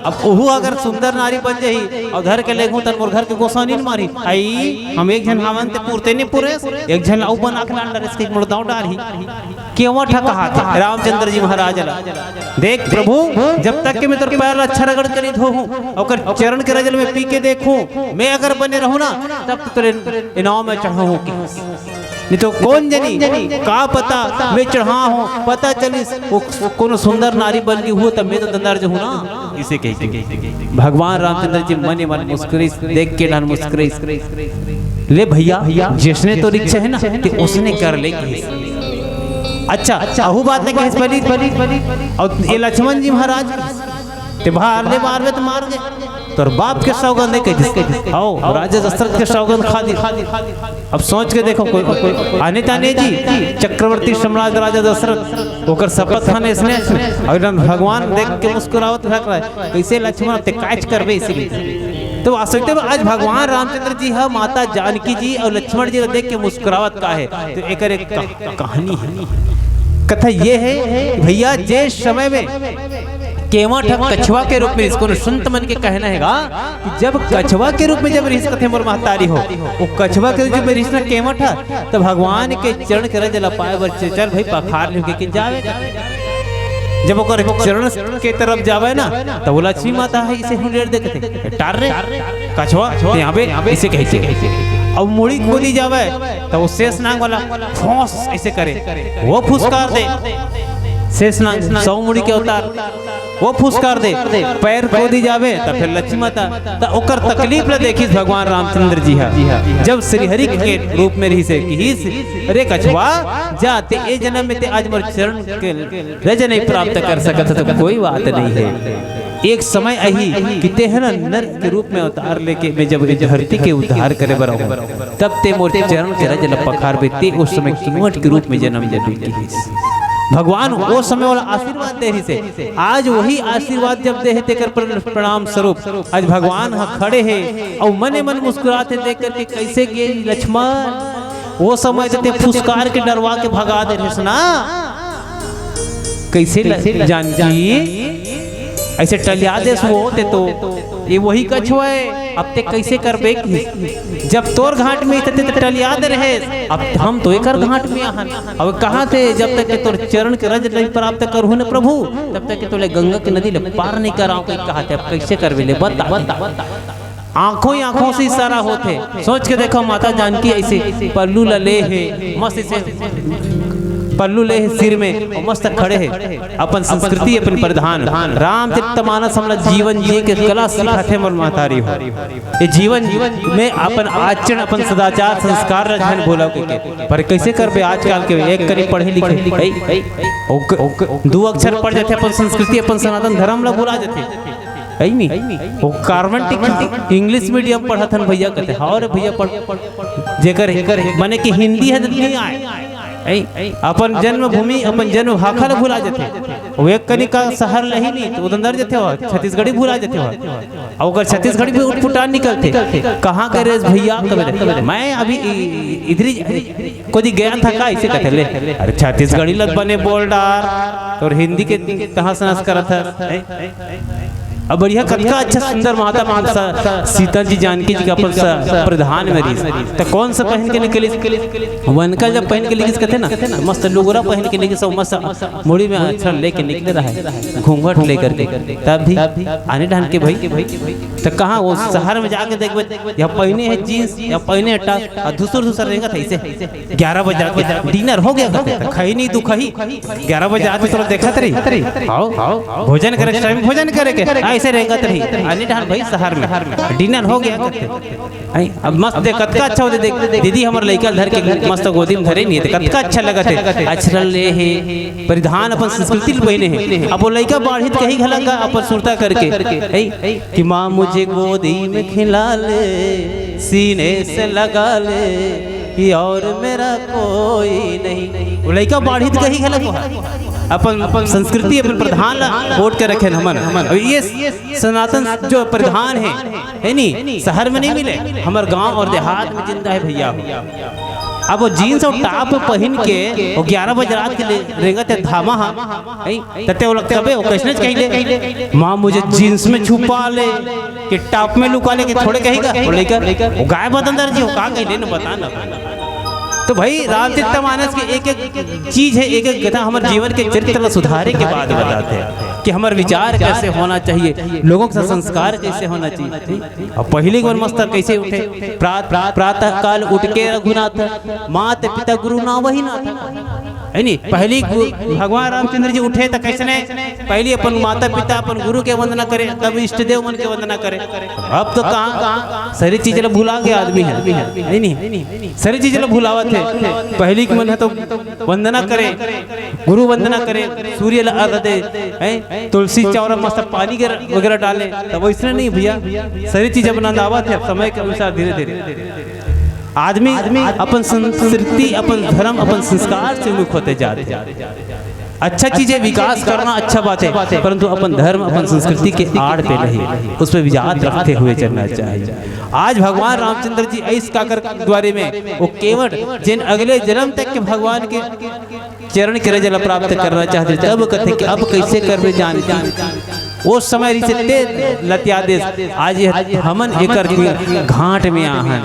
अब ओहू अगर सुंदर नारी बन जाही और धर के लेगहूं तन मोर घर के गोसानी न मारी। आई, हम एक झन हावन ते पुरते नहीं पुरेस, एक झन अउ बना के लान डरेस के मोर दाव डारही। केवट ह कहाथे रामचंद्र जी महाराज ला, देख प्रभु, जब तक के मैं तोर पैर ला अच्छा रगड़ के नहीं धोहूं, ओकर चरण के रज ल मैं पी के देखहूं, मैं अगर बने रहूं ना, तब तो तोरे इनाम में चढ़ाहूं की। नहीं तो कौन जनी, का पता मैं चढ़ा हूँ, पता चलिस वो, वो कोनो सुंदर नारी बन गे हुआ, तब मैं तो दंदर जो हूँ ना। इसे कह के भगवान रामचंद्र जी मने मन मुस्कुराइस, देख के डहन मुस्कुराइस। ले भैया, जैसने तोर इच्छा है ना कि ओसने कर ले। अच्छा, अहू बात नहीं कहिस बली, और ये लक्ष्मण जी महाराज ते बाहर ले बाहर में तो मार गए। तोर बाप के सौगंध है कह दिस। आओ, राजा दशरथ के सौगंध खा दी। अब सोच के देखो, कोई, कोई आने ताने जी, चक्रवर्ती सम्राट राजा दशरथ, ओकर शपथ खाने इसने, और एकदम भगवान देख के मुस्कुरावत रह रहा है, कैसे लक्ष्मण ते काज करबे इसलिए। तो वास्तविकता में आज भगवान रामचंद्र जी ह, माता जानकी जी और लक्ष्मण जी ला देख के मुस्कुरावत का है, तो एकर एक कह-, कहानी है। कथा ये है, भैया, जे समय में केवट ह कछुआ के रूप में, इसको संत मन के कहना हैगा कि जब कछुआ के रूप में जब रिहिस कथे मोर महतारी हो, वो कछुआ के रूप में रिहिस ना केवट ह, तो भगवान के चरण के रज ल पाए बर च-, चल भाई पखार लियो के जावे। जब ओकर चरण के तरफ जावे ना, तो वो लक्ष्मी माता है इसे हुंडेर दे कथे, "टार रे, कछुआ, ते यहाँ पे," इसे कहते। अब मुड़ी खोली जावे, तो वो शेष नाग वाला फौस ऐसे करे, वो फुसकार दे। शेष नाग सौ मुड़ी के अवतार। वो फुसकार दे, पैर कोदी जावे, त फेर लक्ष्मी माता। त ओकर तकलीफ ल देखिस भगवान रामचंद्र जी ह। जब श्रीहरि के रूप में रहिस हे, किहिस, "अरे कछवा, जा, ते ए जन्म में ते आज मोर चरण के रज नहीं प्राप्त कर सकत ह, त कोई बात नहीं हे। एक समय आही कि तेह न नर के रूप में अवतार लेके मैं जब ए धरती के उद्धार करे बर आहूं, तब ते मोर चरण के रज ल पखारबे।" ते उस समय केवट के रूप में जन्म लेबे, किहिस। भगवान ओ समय वाला आशीर्वाद दे रहिस हे। आज वही आशीर्वाद जब दे हे, तेकर प्र-, प्रणाम स्वरूप आज भगवान ह खड़े हे अउ मने मन मुस्कुरात हे, देख करके, "कैसे गे लक्ष्मण?" वो समय तो ते फुसकार के डरवा के भगा दे रहिस ना। कैसे ल-, जानकी ऐसे टलिया देस वो, ते तो ये वही कछुआ हे। अब ते कैसे करबे कि जब तोर घाट में ते, ते टलिया दे रहे, अब हम तो एकर घाट में आहन। अब कहा थे, "जब तक के तोर चरण के रज नहीं प्राप्त करहूं न प्रभु, तब तक के तोले गंगा के नदी ले पार नहीं कराओं," कही कहा थे। अब कैसे करबे ले बता, बता, बता। आंखों ही आंखों से इशारा होथे। सोच के देखो, माता जानकी ऐसे पल्लू ला ले हे, मस्त ऐसे पल्लू ले हे सिर में, अउ मस्त खड़े हे। अपन संस्कृति, अपन परिधान, रामचरितमानस हमला जीवन जिए के कला सिखाथे मोर महतारी हो। ये जीवन में अपन आचरण, अपन सदाचार, संस्कार ला झन भूलव कहिके। पर कैसे करबे आजकल के, एक कनी पढ़े लिखे, ऐ, ऐ, ओक-, ओक-, दू अक्षर पढ़ जाथे, अपन संस्कृति, अपन सनातन धर्म ला भुला जाथे। ऐ नी, वो कॉन्वेंट की इंग्लिश मीडियम पढ़त हन भैया, कथे, "हाँ रे भैया, पढ़।" जेकर, जेकर, माने कि हिंदी हे त नहीं आय, ऐ, अपन जन्मभूमि, अपन जन्म भाखा ला भुला जाथे। वो एक कनी का शहर लही नहीं, तो उधर जाथे हो, छत्तीसगढ़ी भुला जाथे हो। अउ ओकर छत्तीसगढ़ी भी उटपुटान निकलथे। "कहाँ के रेस भैया?" कबे, "मैं अभी इ-, इधर ही कोदी गया था का?" ऐसे कथे ले। "अरे छत्तीसगढ़ी लग बने बोल डार, तोर हिंदी के तहस नहस करत हस।" हैं? अब बढ़िया, कतका अच्छा सुंदर माता, माता सीता जी जानकी जी के अपन स-, परिधान में रहिस। त कौन सा पहन के निकलिस? वनका जब पहन के निकलिस कथे ना, मस्त लुगरा पहन के निकलिस, अउ मस्त मुड़ी में अच्छा लेके निकले रहे, घूंघट लेकर के। तब भी आने ढान के भाई, त कहाँ वो शहर में जाके देखबे, या पहने हे जींस, या पहने हे टॉप, अउ दूसर दूसर रेंगत हे ऐसे। ग्यारह बजे रात के डिनर हो गया कथे, त खई नहीं दुखही। ग्यारह बजे रात में तोला देखत रही, आओ, आओ, भोजन करे के टाइम भोजन करे के, ऐसे रेंगत रही। आने ढान भाई शहर में डिनर हो गया कथे। आई, अब मस्त देख, कतका अच्छा होथे देख, दीदी हमर लइका ल धर के मस्त गोदी में धरे नहीं, त कतका अच्छा लगत हे। अछरल ले हे, परिधान अपन संस्कृति ल पहिने हे। अब वो लइका बाढ़ित कही घला का अपन सुरता करके, आई, कि "माँ मुझे गोदी में खिला ले, सीने से लगा ले, कि और मेरा कोई नहीं।" वो लइका बाढ़ित कही घला को हे। अपन, अपन संस्कृति, अपन प्रधान ला वोट के रखे हमन। अब ये सनातन जो प्रधान हे, हे नी, शहर में नहीं मिले, हमर गांव और देहात में जिंदा हे भैया हो। अब वो जींस और टॉप पहन के वो ग्यारह बजे रात के ले रेंगत हे धामा हा, हैं? तते वो लगता बे, वो कैसने कही ले, "माँ मुझे जींस में छुपा ले, कि टॉप में लुका ले," के थोड़े कही का, वो लइका, वो गाय बदन दर्जी हो, का कही ले ना, बता ना। तो भाई, रामचरित मानस के एक एक चीज हे, एक एक कथा हमर जीवन के चरित्र ला सुधारे के बाद बताथे कि हमर विचार कैसे होना चाहिए, लोगों के साथ संस्कार कैसे होना चाहिए। अब पहिली के मन मस्त कैसे उठे, प्रात-, प्रातः काल उठ के रघुनाथ, मात पिता गुरु नावहि नाथ, हे नी? पहिली गु-, भगवान रामचंद्र जी उठे त कैसने? पहिली अपन माता पिता, अपन गुरु के वंदना करे, तब इष्ट देव मन के वंदना करे। अब तो कहाँ, कहाँ सारी चीज ला भुला गया आदमी हे, हे नी? सारी चीज ला भुलावत हे। पहिली के मन हे तो वंदना करे, गुरु वंदना करे, सूर्य ला अर्घ दे, हैं? तुलसी चौरा मस्त पानी के वगैरह डाले, तब वैसने नहीं भैया, सारी चीज अपन अंदावत हे समय के अनुसार धीरे धीरे। आदमी अपन संस्कृति, अपन धर्म, अपन संस्कार से विमुख होते जात हे। अच्छा चीज हे, विकास करना अच्छा बात हे, परंतु अपन धर्म, अपन संस्कृति के आड़ पे नहीं, उस पे विचार रखते हुए चलना चाहिए। आज भगवान रामचंद्र जी ऐस काकर द्वारे में वो केवट, जेन अगले जन्म तक के भगवान के चरण के रज ला प्राप्त करना चाहथे, तब कथे कि "अब कैसे करबे जानकी?" वो समय रिसे ते लतिया देस, आज ये हमन एकर घाट में आहन।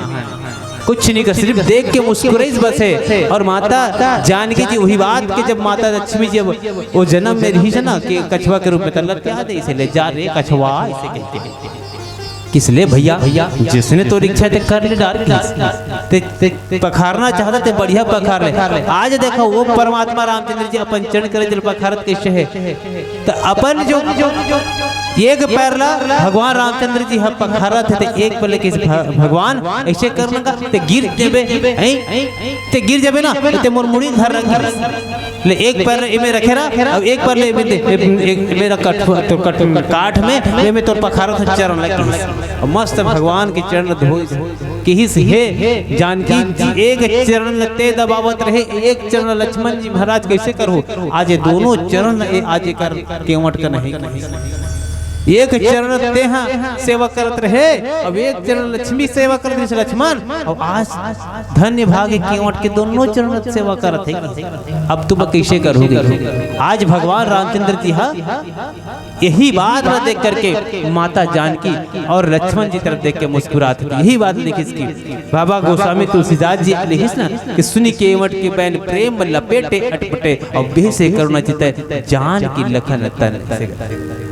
कुछ नहीं कर, सिर्फ देख के मुस्कुराइस बस हे। और माता जानकी जी वही बात के, जब माता लक्ष्मी जी अब वो जन्म में रहिस ना कि कछुआ के रूप में, त लतिया देस, "ले जा रे कछुआ," ऐसे कहिके। किस ले भैया, जिसने तोर इच्छा ते कर ले डार किस। ते, ते पखारना चाहता ते बढ़िया पखार ले। आज देखो वो परमात्मा रामचंद्र जी अपन चरण करे जल पखारत कैसे है। तो अपन जो एक पैर ला भगवान रामचंद्र जी ह पखारत है, ते एक पैर ले किस भ-, भगवान ऐसे करना का, ते गिर देबे, हैं? ते गिर जाबे ना, ते मोर मुड़ी धर रख ले। एक पैर एमे रखे रहा, अब एक पैर ले एमे दे, ए-, एक एमे रख कठ, तो कठ, काठ में, एमे तोर पखारत ह चरण लग गइस। अब मस्त भगवान के चरण धो किहिस, हे जानकी जी, एक चरण ल ते दबावत रहे, एक चरण लक्ष्मण जी महाराज कैसे करहू? आज ये दोनों चरण ए, आज एकर केवट का नहीं। एक चरण तेहा सेवा करत रहे, अब एक चरण लक्ष्मी सेवा करत रहे लक्ष्मण, और आज धन्य भाग केवट के दोनों चरण सेवा करत है। अब तुम कैसे करोगे? आज भगवान रामचंद्र जी हा यही बात ला देख करके माता जानकी और लक्ष्मण जी तरफ देख के मुस्कुरात थी। यही बात लिखिस कि बाबा गोस्वामी तुलसीदास जी लिखिस ना कि सुनि केवट के बैन प्रेम लपेटे अटपटे और बेसे करुणा चितै जानकी लखन तन से।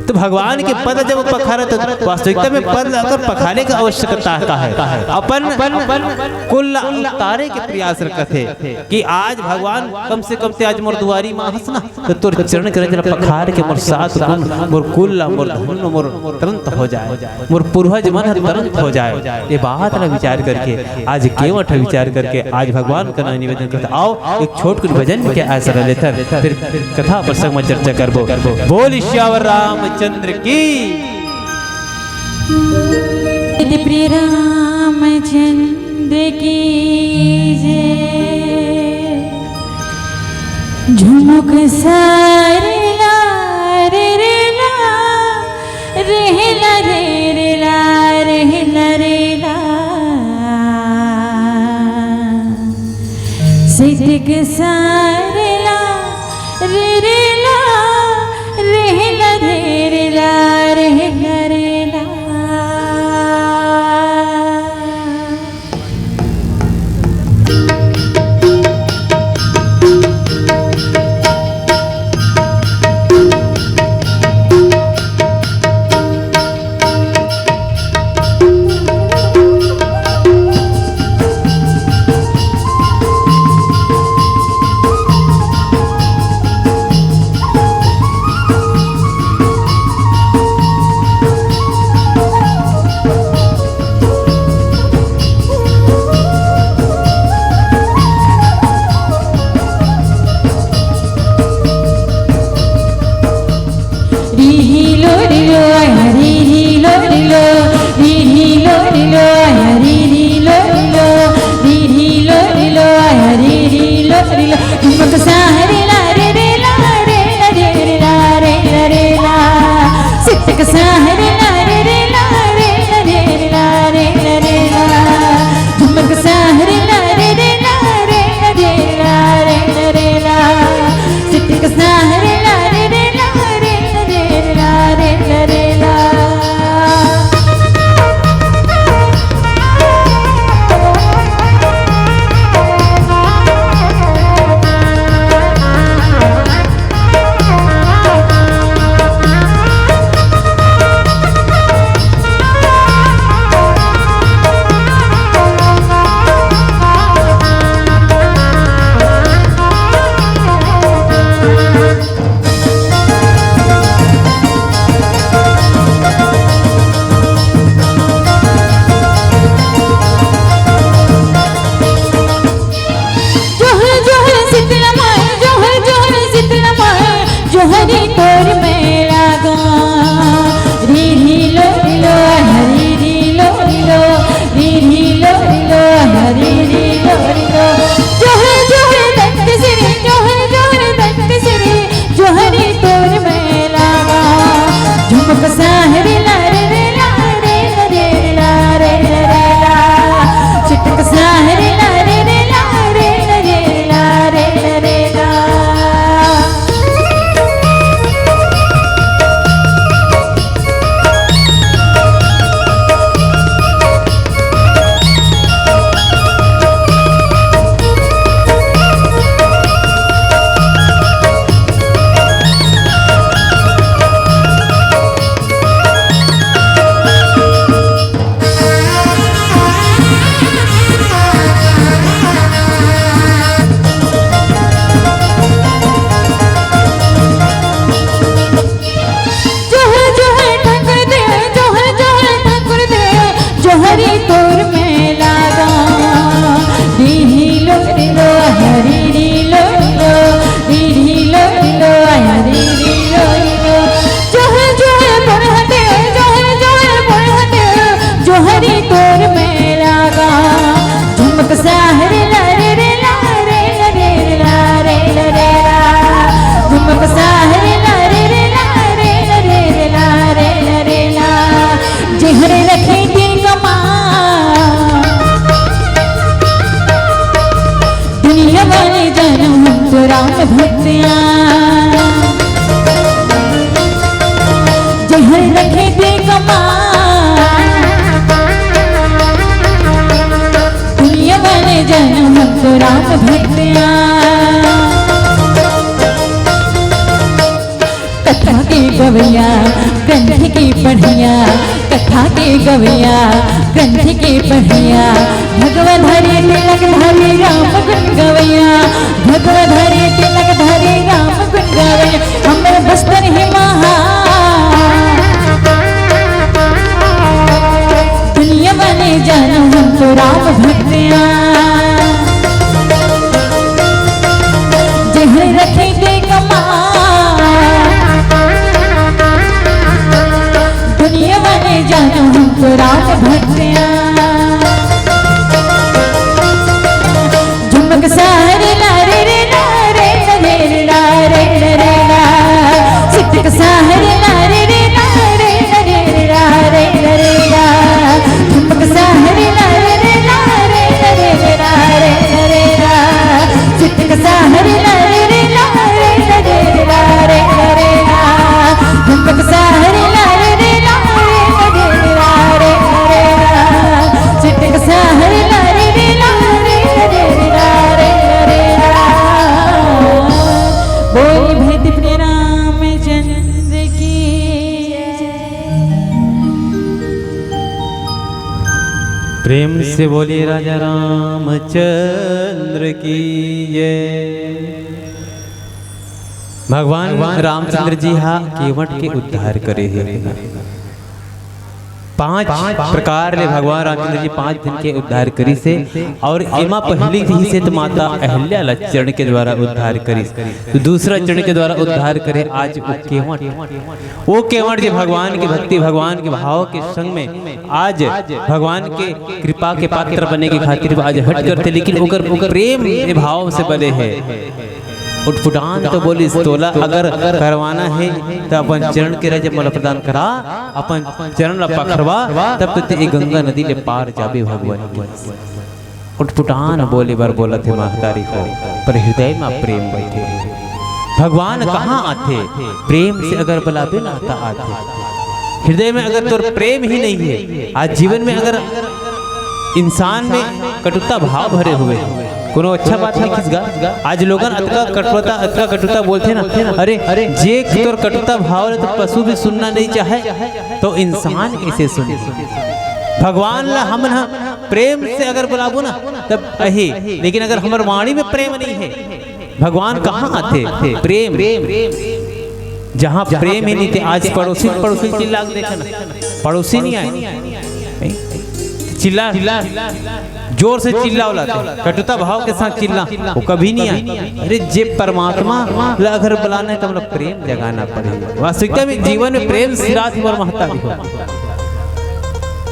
तो भगवान के पद जब पखारे तो वास्तविकता में पद अगर पखारे का आवश्यकता का है, अपन कुल उतारे के प्रयास रखत है कि आज भगवान कम से कम ते आज मोर दुआरी मा हंसना तो तोर चरण के रंजन पखार के मोर सात गुण, मोर कुल ला, मोर धन, मोर तुरंत हो जाए, मोर पूर्वज मन ह तुरंत हो जाए। ये बात ला विचार करके, आज केवट ह विचार करके, आज भगवान का नाम निवेदन करता। आओ, एक छोट कुछ भजन के आसरा लेथन, फिर कथा प्रसंग में चर्चा करबो। बोल सियावर रामचंद्र की। प्रिय रामचंद्र की जय। झुमुक सारे ला रे रे ला, रे ला रे रे ला, रे ला रे ला। सिटिक सारे ला रे रे ला, रे ला रे रे ला, रे ला रे ला। भक्तिया। कथा के गवैया, ग्रंथ के पढ़िया, कथा के गवैया, ग्रंथ के पढ़िया। भगवा धरे तिलक धरे राम गुण गवैया, भगवा धरे तिलक धरे राम गुण गवैया। हमर बस्तर ही महा दुनिया बने जानू हम तो राम भक्तिया। जेहर रखे दे कमा दुनिया बने जानू हम तो राम भक्तिया। झुमक सहर ला रे रे ला रे ला रे ला रे ला रे ला। सिटक सहर ला रे रे ला रे ला रे ला रे ला रे ला। झुमक सहर ला रे रे ला रे ला रे ला रे ला रे ला। सिटक सहर ला रे रे ला रे ला रे ला रे ला रे ला। झुमक सहर ला रे रे ला रे ला रे ला रे ला रे ला। चिटक सहर ला रे रे ला रे ला रे ला रे ला रे ला। बोल भेद प्रिय रामचंद्र की। प्रेम से बोलिए राजा रामचंद्र की जय। भगवान रामचंद्र जी हा केवट के उद्धार करे हे। पांच प्रकार ले भगवान रामचंद्र जी पांच झन के उद्धार करिस हे। और एमा पहली कहिस हे त माता अहिल्या ला चरण के द्वारा उद्धार करिस, त दूसरा चरण के द्वारा उद्धार करे आज ओ केवट। ओ केवट जे भगवान के भक्ति, भगवान के भाव के संग में आज भगवान के कृपा के पात्र बने के खातिर आज हट करथे, लेकिन ओकर, ओकर प्रेम ए भाव से बने हे। उटपुटान तो बोलिस, तोला अगर करवाना हे त अपन चरण के रज मोला प्रदान करा, अपन चरण ला पखरवा, तब तो ते ए गंगा नदी ले पार जाबे भगवान के। उटपुटान बोले बर बोलत हे महतारी हो, पर हृदय म प्रेम बैठे हे। भगवान कहाँ आथे? प्रेम से अगर बुलाबे ना त आथे। हृदय में अगर तोर प्रेम ही नहीं है, आज जीवन में अगर इंसान में कटुता भाव भरे हुए, कोनो अच्छा बात नहीं किस गा। आज लोगन अतका कटुता, अतका कटुता बोलथे ना, अरे, अरे जे तोर कटुता भाव ले तो पशु भी सुनना नहीं चाहे, तो इंसान कैसे सुने? भगवान ला हमन ह प्रेम से अगर बुलाबो ना, तब अही, लेकिन अगर हमर वाणी में प्रेम नहीं है, भगवान कहाँ आथे? प्रेम। जहाँ प्रेम ही नहीं थे, आज पड़ोसी, पड़ोसी चिल्ला के देखा ना, पड़ोसी नहीं आए, चिल्ला, जोर से चिल्ला वाला थे, कटुता भाव के साथ चिल्ला, वो कभी नहीं आए। अरे, जे परमात्मा ला अगर बुलाना है, तो मतलब प्रेम जगाना पड़ेगा। वास्तविकता में जीवन में प्रेम सिरात ही और महत्ता भी हो।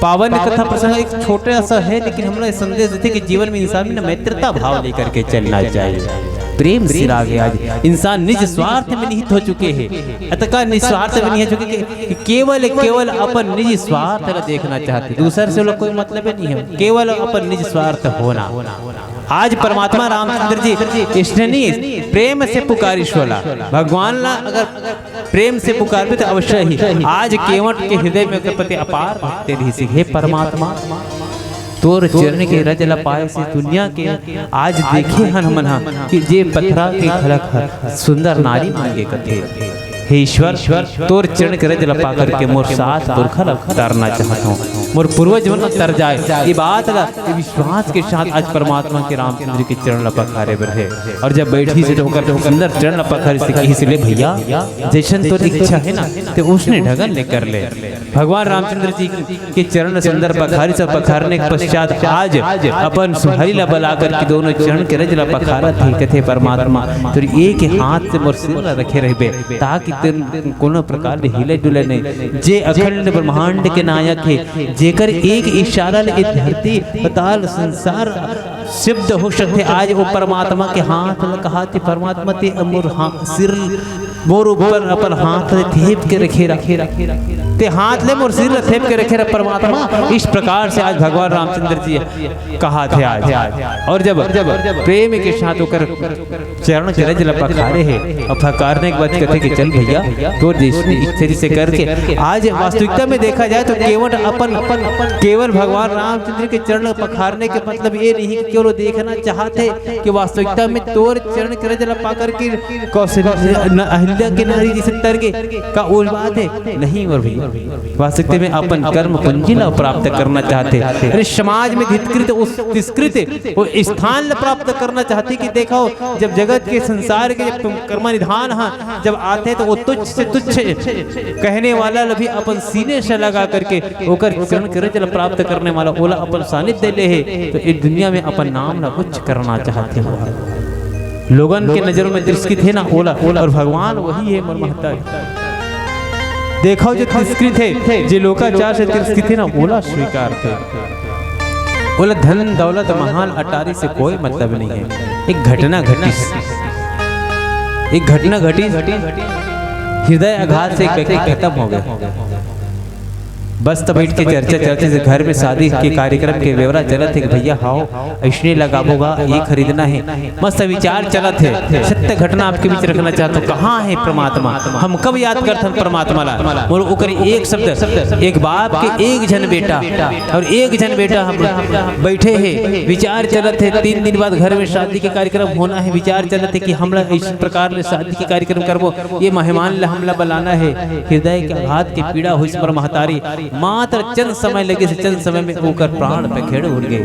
पावन कथा प्रसंग एक छोटा सा है, लेकिन हमला ये संदेश देथे कि जीवन में इंसान में ना मैत्रता भाव लेकर के चलना चाहिए। प्रेम सिरा गया आज। इंसान निज स्वार्थ में निहित हो चुके हैं, अतका निस्वार्थ में नहीं हो चुके कि, कि केवल, केवल अपन निजी स्वार्थ ला देखना चाहते, दूसर से लोग कोई मतलब ही नहीं है, केवल अपन निज स्वार्थ होना। आज परमात्मा रामचंद्र जी स्नेही प्रेम से पुकारिस वाला भगवान ला अगर प्रेम से पुकारबे तो अवश्य ही। आज केवट के हृदय में ओकर प्रति अपार भक्ति रहिस हे। हे परमात्मा, तोर चरण के रज ला पाए से दुनिया के आज देखे हन हमन हा कि जे पथरा के घलक हर सुंदर नारी मांगे कथे। हे ईश्वर, तोर चरण के रज ला पा करके मोर सात पुरखा ला तरना चाहत हूँ, मोर पूर्वज मन ला तर जाए। ये बात ला ये विश्वास के साथ आज परमात्मा के रामचंद्र के चरण ला पखारे बर हे। और जब बैठी से तो ओकर सुंदर चरण ला पखारे से कही से, ले भैया, जैसन तोर इच्छा है ना, ते उसने ढंगन ले कर ले। भगवान रामचंद्र जी के चरण सुंदर पखारी से पखारने के पश्चात आज अपन सुहारी ला बला करके दोनों चरण के रज ला पखारत हे। कथे, परमात्मा, तोर एक हाथ से मोर सिर ला रखे रहबे, ताकि तेन कोनो प्रकार ले हिले डुले नहीं। जे अखंड ब्रह्मांड के नायक हे, जेकर एक इशारा ले ए धरती, पताल, संसार सिद्ध हो सकथे। आज वो परमात्मा के हाथ ल कहा थे, परमात्मा ते मोर हा-, सिर, मोर ऊपर अपन हाथ ल थेप के रखे, रखे, रखे, रखे। ते हाथ ले मोर सिर ल थेप के रखे रह परमात्मा। इस प्रकार से आज भगवान रामचंद्र जी कहा थे आज। और जब प्रेम के साथ ओकर चरण के रज ल पखारे हे और पखारने के बाद कथे कि चल भैया, तोर जैसे इच्छा से करके। आज वास्तविकता में देखा जाए तो केवट अपन केवल भगवान रामचंद्र के चरण पखारने के मतलब ये नहीं कि केवल देखना चाहते कि वास्तविकता में तोर चरण के रज ल पा करके कौशल न-, अहिल्या के नारी जैसे तर के का ओल बात है नहीं। और भी वास्तविकता में अपन कर्म पूंजी ला प्राप्त करना चाहते, अरे समाज में धितकृत उस तिरस्कृत वो स्थान ला प्राप्त करना चाहते कि देखो, जब जगत के संसार के जब कर्मा निधान हा जब आते तो वो तुच्छ से तुच्छ कहने वाला ला भी अपन सीने से लगा करके ओकर चरण के रज ला प्राप्त करने वाला ओला अपन सानिध्य ले हे तो इस दुनिया में अपन नाम ला उच्च करना चाहते हो। लोगन के नजरों में तिरस्कृत हे ना ओला, और भगवान वही हे मोर महतारी। देखो जो तिरस्कृत हे, जे लोकाचार से तिरस्कृत हे ना ओला स्वीकार थे। ओला धन दौलत महान अटारी से कोई मतलब नहीं है। एक घटना घटिस, एक घटना घटिस, हृदय आघात से एक व्यक्ति खत्म हो गया। बस त बैठ के चर्चा चलत हे, घर में शादी के कार्यक्रम के ब्यौरा चलत हे कि भैया हाव, अइसने लगाबो गा, ये खरीदना हे, मस्त विचार चलत हे। सत्य घटना आपके बीच रखना चाहत हूँ, कहाँ हे परमात्मा? हम कब याद करथन परमात्मा ला? मोर ओकर एक शब्द, एक बाप के एक झन बेटा और एक झन बेटा हम बैठे हे, विचार चलत हे। तीन दिन बाद घर में शादी के कार्यक्रम होना हे, विचार चलत हे कि हमला इस प्रकार ले शादी के कार्यक्रम करबो, ये मेहमान ला हमला बलाना हे। हृदय के आघात के पीड़ा होइस मोर महतारी, मात्र चंद समय लगिस, चंद समय में ओकर प्राण पखेड़ उड़ गे।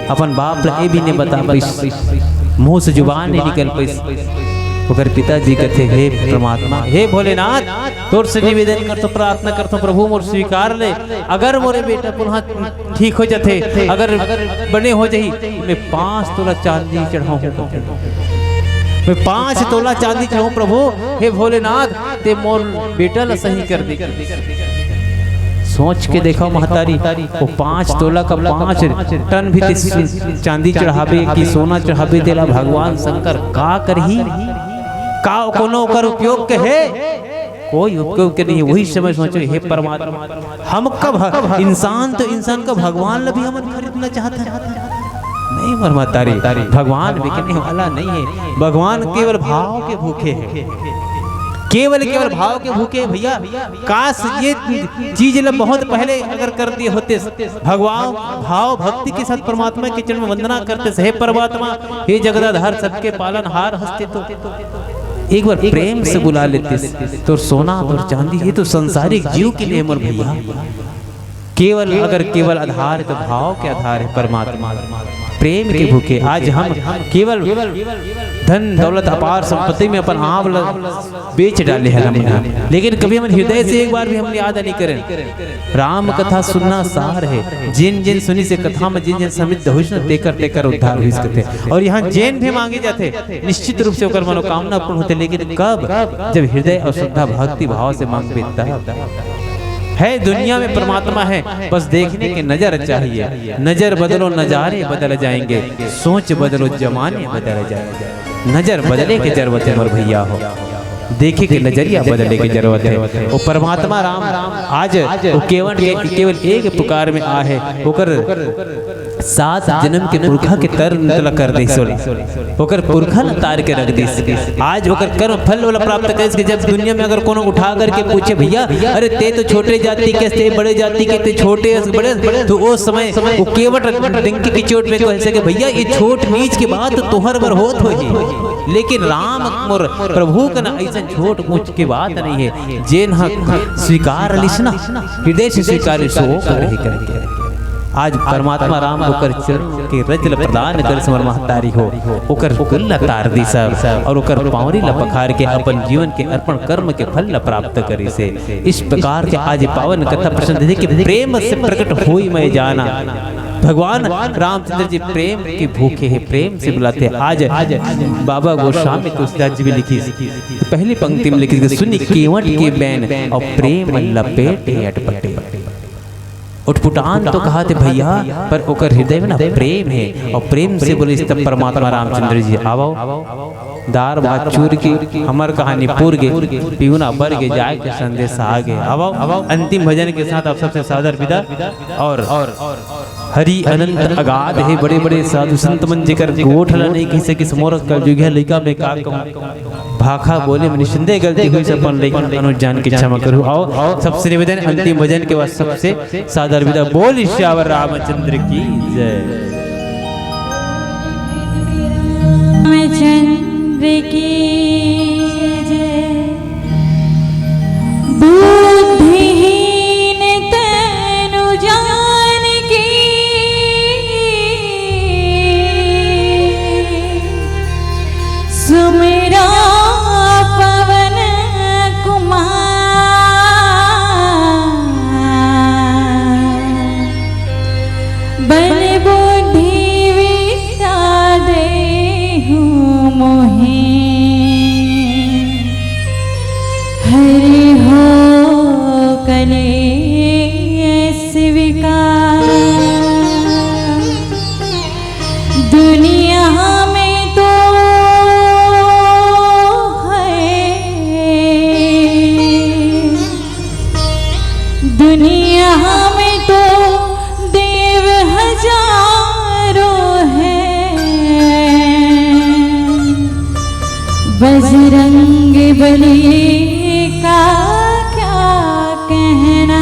अपन बाप ला ये भी नहीं बता पाइस, मुंह से जुबान नहीं निकल पाइस। ओकर पिताजी कथे, हे परमात्मा, हे भोलेनाथ, तोर से निवेदन करथों, प्रार्थना करथों, प्रभु मोर स्वीकार ले। अगर मोरे बेटा पुनः ठीक हो जाथे, अगर बने हो जाही, मैं पाँच तोला चांदी चढ़ाहूँ। मैं पाँच तोला चांदी चढ़ाहूँ प्रभु, हे भोलेनाथ, ते मोर बेटा ला सही कर दे। सोच के देखो महतारी, वो पाँच तोला का पाँच टन भी ते चांदी चढ़ाबे कि सोना चढ़ाबे, तेला भगवान शंकर का करही? का कोनो ओकर उपयोग के हे? कोई उपयोग के नहीं। वही समय सोचो, हे परमात्मा, हम कब ह-, इंसान तो इंसान का भगवान ला भी हमन खरीदना चाहत हे? नहीं मोर महतारी, भगवान बिकने वाला नहीं हे। भगवान केवल भाव के भूखे हे, केवल केवल भाव के भूखे हे भैया। काश ये चीज ला बहुत पहले अगर कर दिए होते, भगवान भाव भक्ति के साथ परमात्मा के चरण में वंदना करते, हे परमात्मा, हे जगदाधार, सबके पालनहार हस्ते तो एक बार प्रेम से बुला लेते, तोर सोना तोर चांदी, ये तो संसारिक जीव के लिए मोर भैया। केवल अगर केवल आधार तो भाव के आधार हे परमात्मा, प्रेम के भूखे। आज हम केवल धन दौलत अपार संपत्ति में अपन आप ल-, बेच डाले हे हमन ह, लेकिन कभी हमन हृदय से एक बार भी हमन याद नहीं करें। राम कथा सुनना सार हे, जिन जिन सुनिस ए कथा में जिन जिन समृद्ध होइस न, तेकर तेकर उद्धार होइस कथे। और यहाँ जेन भी मांगे जाथे, निश्चित रूप से ओकर मनोकामना पूर्ण होथे, लेकिन कब? जब हृदय और श्रद्धा भक्ति भाव से मांगबे तब। हे दुनिया में परमात्मा हे, बस देखने के नजर चाहिए। नजर बदलो, नजारे बदल जाएंगे, सोच बदलो, जमाने बदल जाएंगे। नजर बदले के जरूरत हे मोर भैया हो, देखे के नजरिया बदले के जरूरत हे। वो परमात्मा राम आज वो केवल के, केवल एक पुकार में आहे, ओकर सात जन्म के पुरखा के तर नितला कर दिस ओला, ओकर पुरखा ला तार के रख दिस। आज ओकर कर्म फल ओला प्राप्त करिस कि जब दुनिया में अगर कोनो उठा करके पूछे, "भैया, अरे ते तो छोटे जाति के, ते बड़े जाति के, ते छोटे अस बड़े," तो ओ समय वो केवट डंकी की चोट में कह सके, "भैया, ये छोट नीच के बात तो तोहर बर होत होही, लेकिन राम मोर प्रभु कना अइसन छोट ऊंच के बात नहीं हे।" जेन ह स्वीकार लिस ना, हृदय से स्वीकार लिस, वो कर ही करके। आज परमात्मा राम ओकर चरण के रज ल प्रदान करिस मोर महतारी हो, ओकर कुल ल तार दिस और ओकर पांवरी ल पखार के अपन जीवन के अर्पण कर्म के फल ल प्राप्त करिस हे। इस प्रकार के आज पावन कथा प्रसंग हे कि प्रेम से प्रकट होई मैं जाना। भगवान रामचंद्र जी प्रेम के भूखे हे, प्रेम से बुलाथे। आज बाबा गोस्वामी तुलसीदास जी भी लिखिस, पहली पंक्ति में लिखिस कि सुनि केवट के बैन और प्रेम लपेटे अटपटे। उटपुटान तो कहाथे भैया, पर ओकर हृदय में ना प्रेम हे, और प्रेम से बोलिस तब परमात्मा रामचंद्र जी, "आवो।" दार भात चूर के हमर कहानी पूर गे, पिउना बर गे, जाए के संदेश आ गे। अब अंतिम भजन के साथ आप सबसे सादर विदा। और हरि अनंत अगाध हे, बड़े बड़े साधु संत मन जेकर गोठ ला नहीं कहि सकिस, मोर कलजुगिया लइका में का कहूं, भाखा बोले में निसंदेह गलती होइस, अपन लइका अनुज जान के क्षमा करू। और सबसे निवेदन, अंतिम भजन के बाद सबसे सादर विदा। बोल सियावर रामचंद्र की जय। रामचंद्र की जय। बुद्धिहीन तनु जान की सुमिरो पवन कुमार। बल बुद्धि विद्या देहु मोहे, हरि हो कलेस विकार। दुनिया में तो है, दुनिया में तो देव हजारों हैं, बजरंग बली का क्या कहना।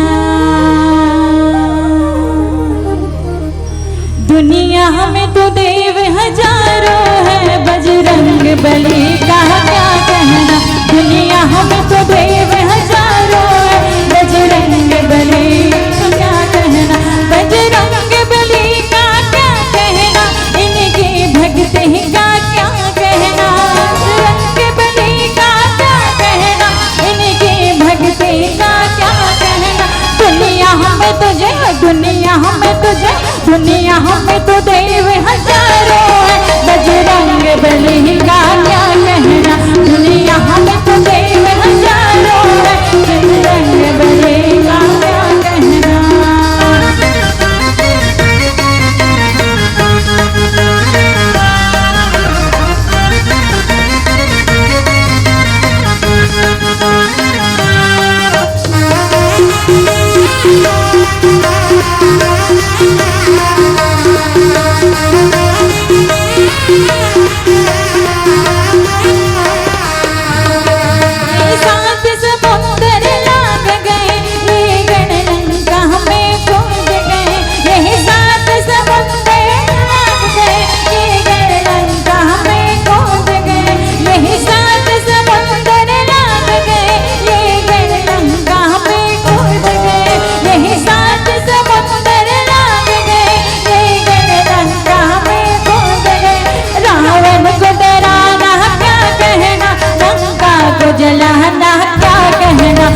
दुनिया में तो देव हजारों है, बजरंग बली का क्या कहना। दुनिया में तो देव हजारों है, बजरंग बली का क्या कहना। बजरंग बली का क्या कहना, इनकी भक्ति का क्या कहना। बजरंग बली का क्या कहना, इनकी भक्ति का क्या कहना। दुनिया में तुझे, दुनिया में तुझे, दुनिया में तो देव हजारों है, बजरंग बली का क्या कहना। दुनिया में तो देव हजारों है, बजरंग बली का क्या कहना। सात समुंदर लाग गए, ये गण लंका में कूद गए। ये सात समुंदर लाग गए, ये गण लंका में कूद गए। ये सात समुंदर लाग गए, ये गण लंका में कूद गए। ये सात समुंदर लाग गए, ये गण लंका में कूद गए। रावण को डराना क्या कहना, लंका को जलाना क्या कहना।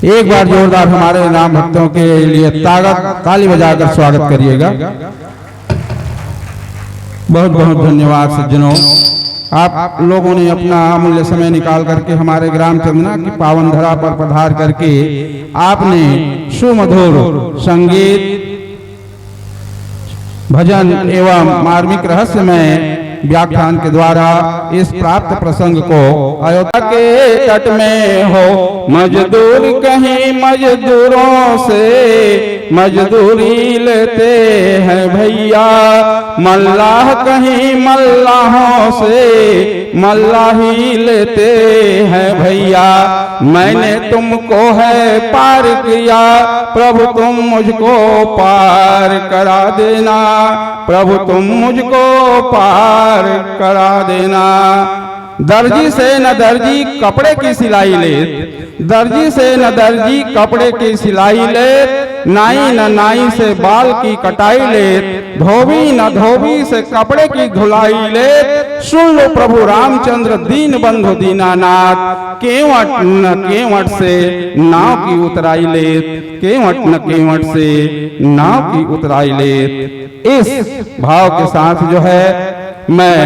एक बार जोरदार हमारे राम भक्तों के लिए तागत ताली बजाकर स्वागत करिएगा। बहुत बहुत धन्यवाद सज्जनों, आप लोगों ने अपना अमूल्य समय निकाल करके हमारे ग्राम चंदना की पावन धरा पर पधार करके आपने सुमधुर संगीत, भजन एवं मार्मिक रहस्यमय व्याख्यान के द्वारा इस प्राप्त प्रसंग को अयोध्या के तट में हो। मजदूर कहीं मजदूरों से मजदूरी लेते हैं भैया, मल्लाह कहीं मल्लाहों से मल्लाही लेते हैं भैया। मैंने तुमको है पार किया, प्रभु तुम मुझको पार करा देना, प्रभु तुम मुझको पार करा देना। दर्जी से न दर्जी कपड़े की सिलाई लेत, दर्जी से न दर्जी कपड़े की सिलाई लेत, नाई न नाई से बाल की कटाई लेत, धोबी न धोबी से कपड़े की धुलाई लेत। सुन लो प्रभु रामचंद्र दीन बंधु दीनानाथ, केवट न केवट से नाव की उतराई लेत, केवट न केवट से नाव की उतराई लेत। इस भाव के साथ जो है मैं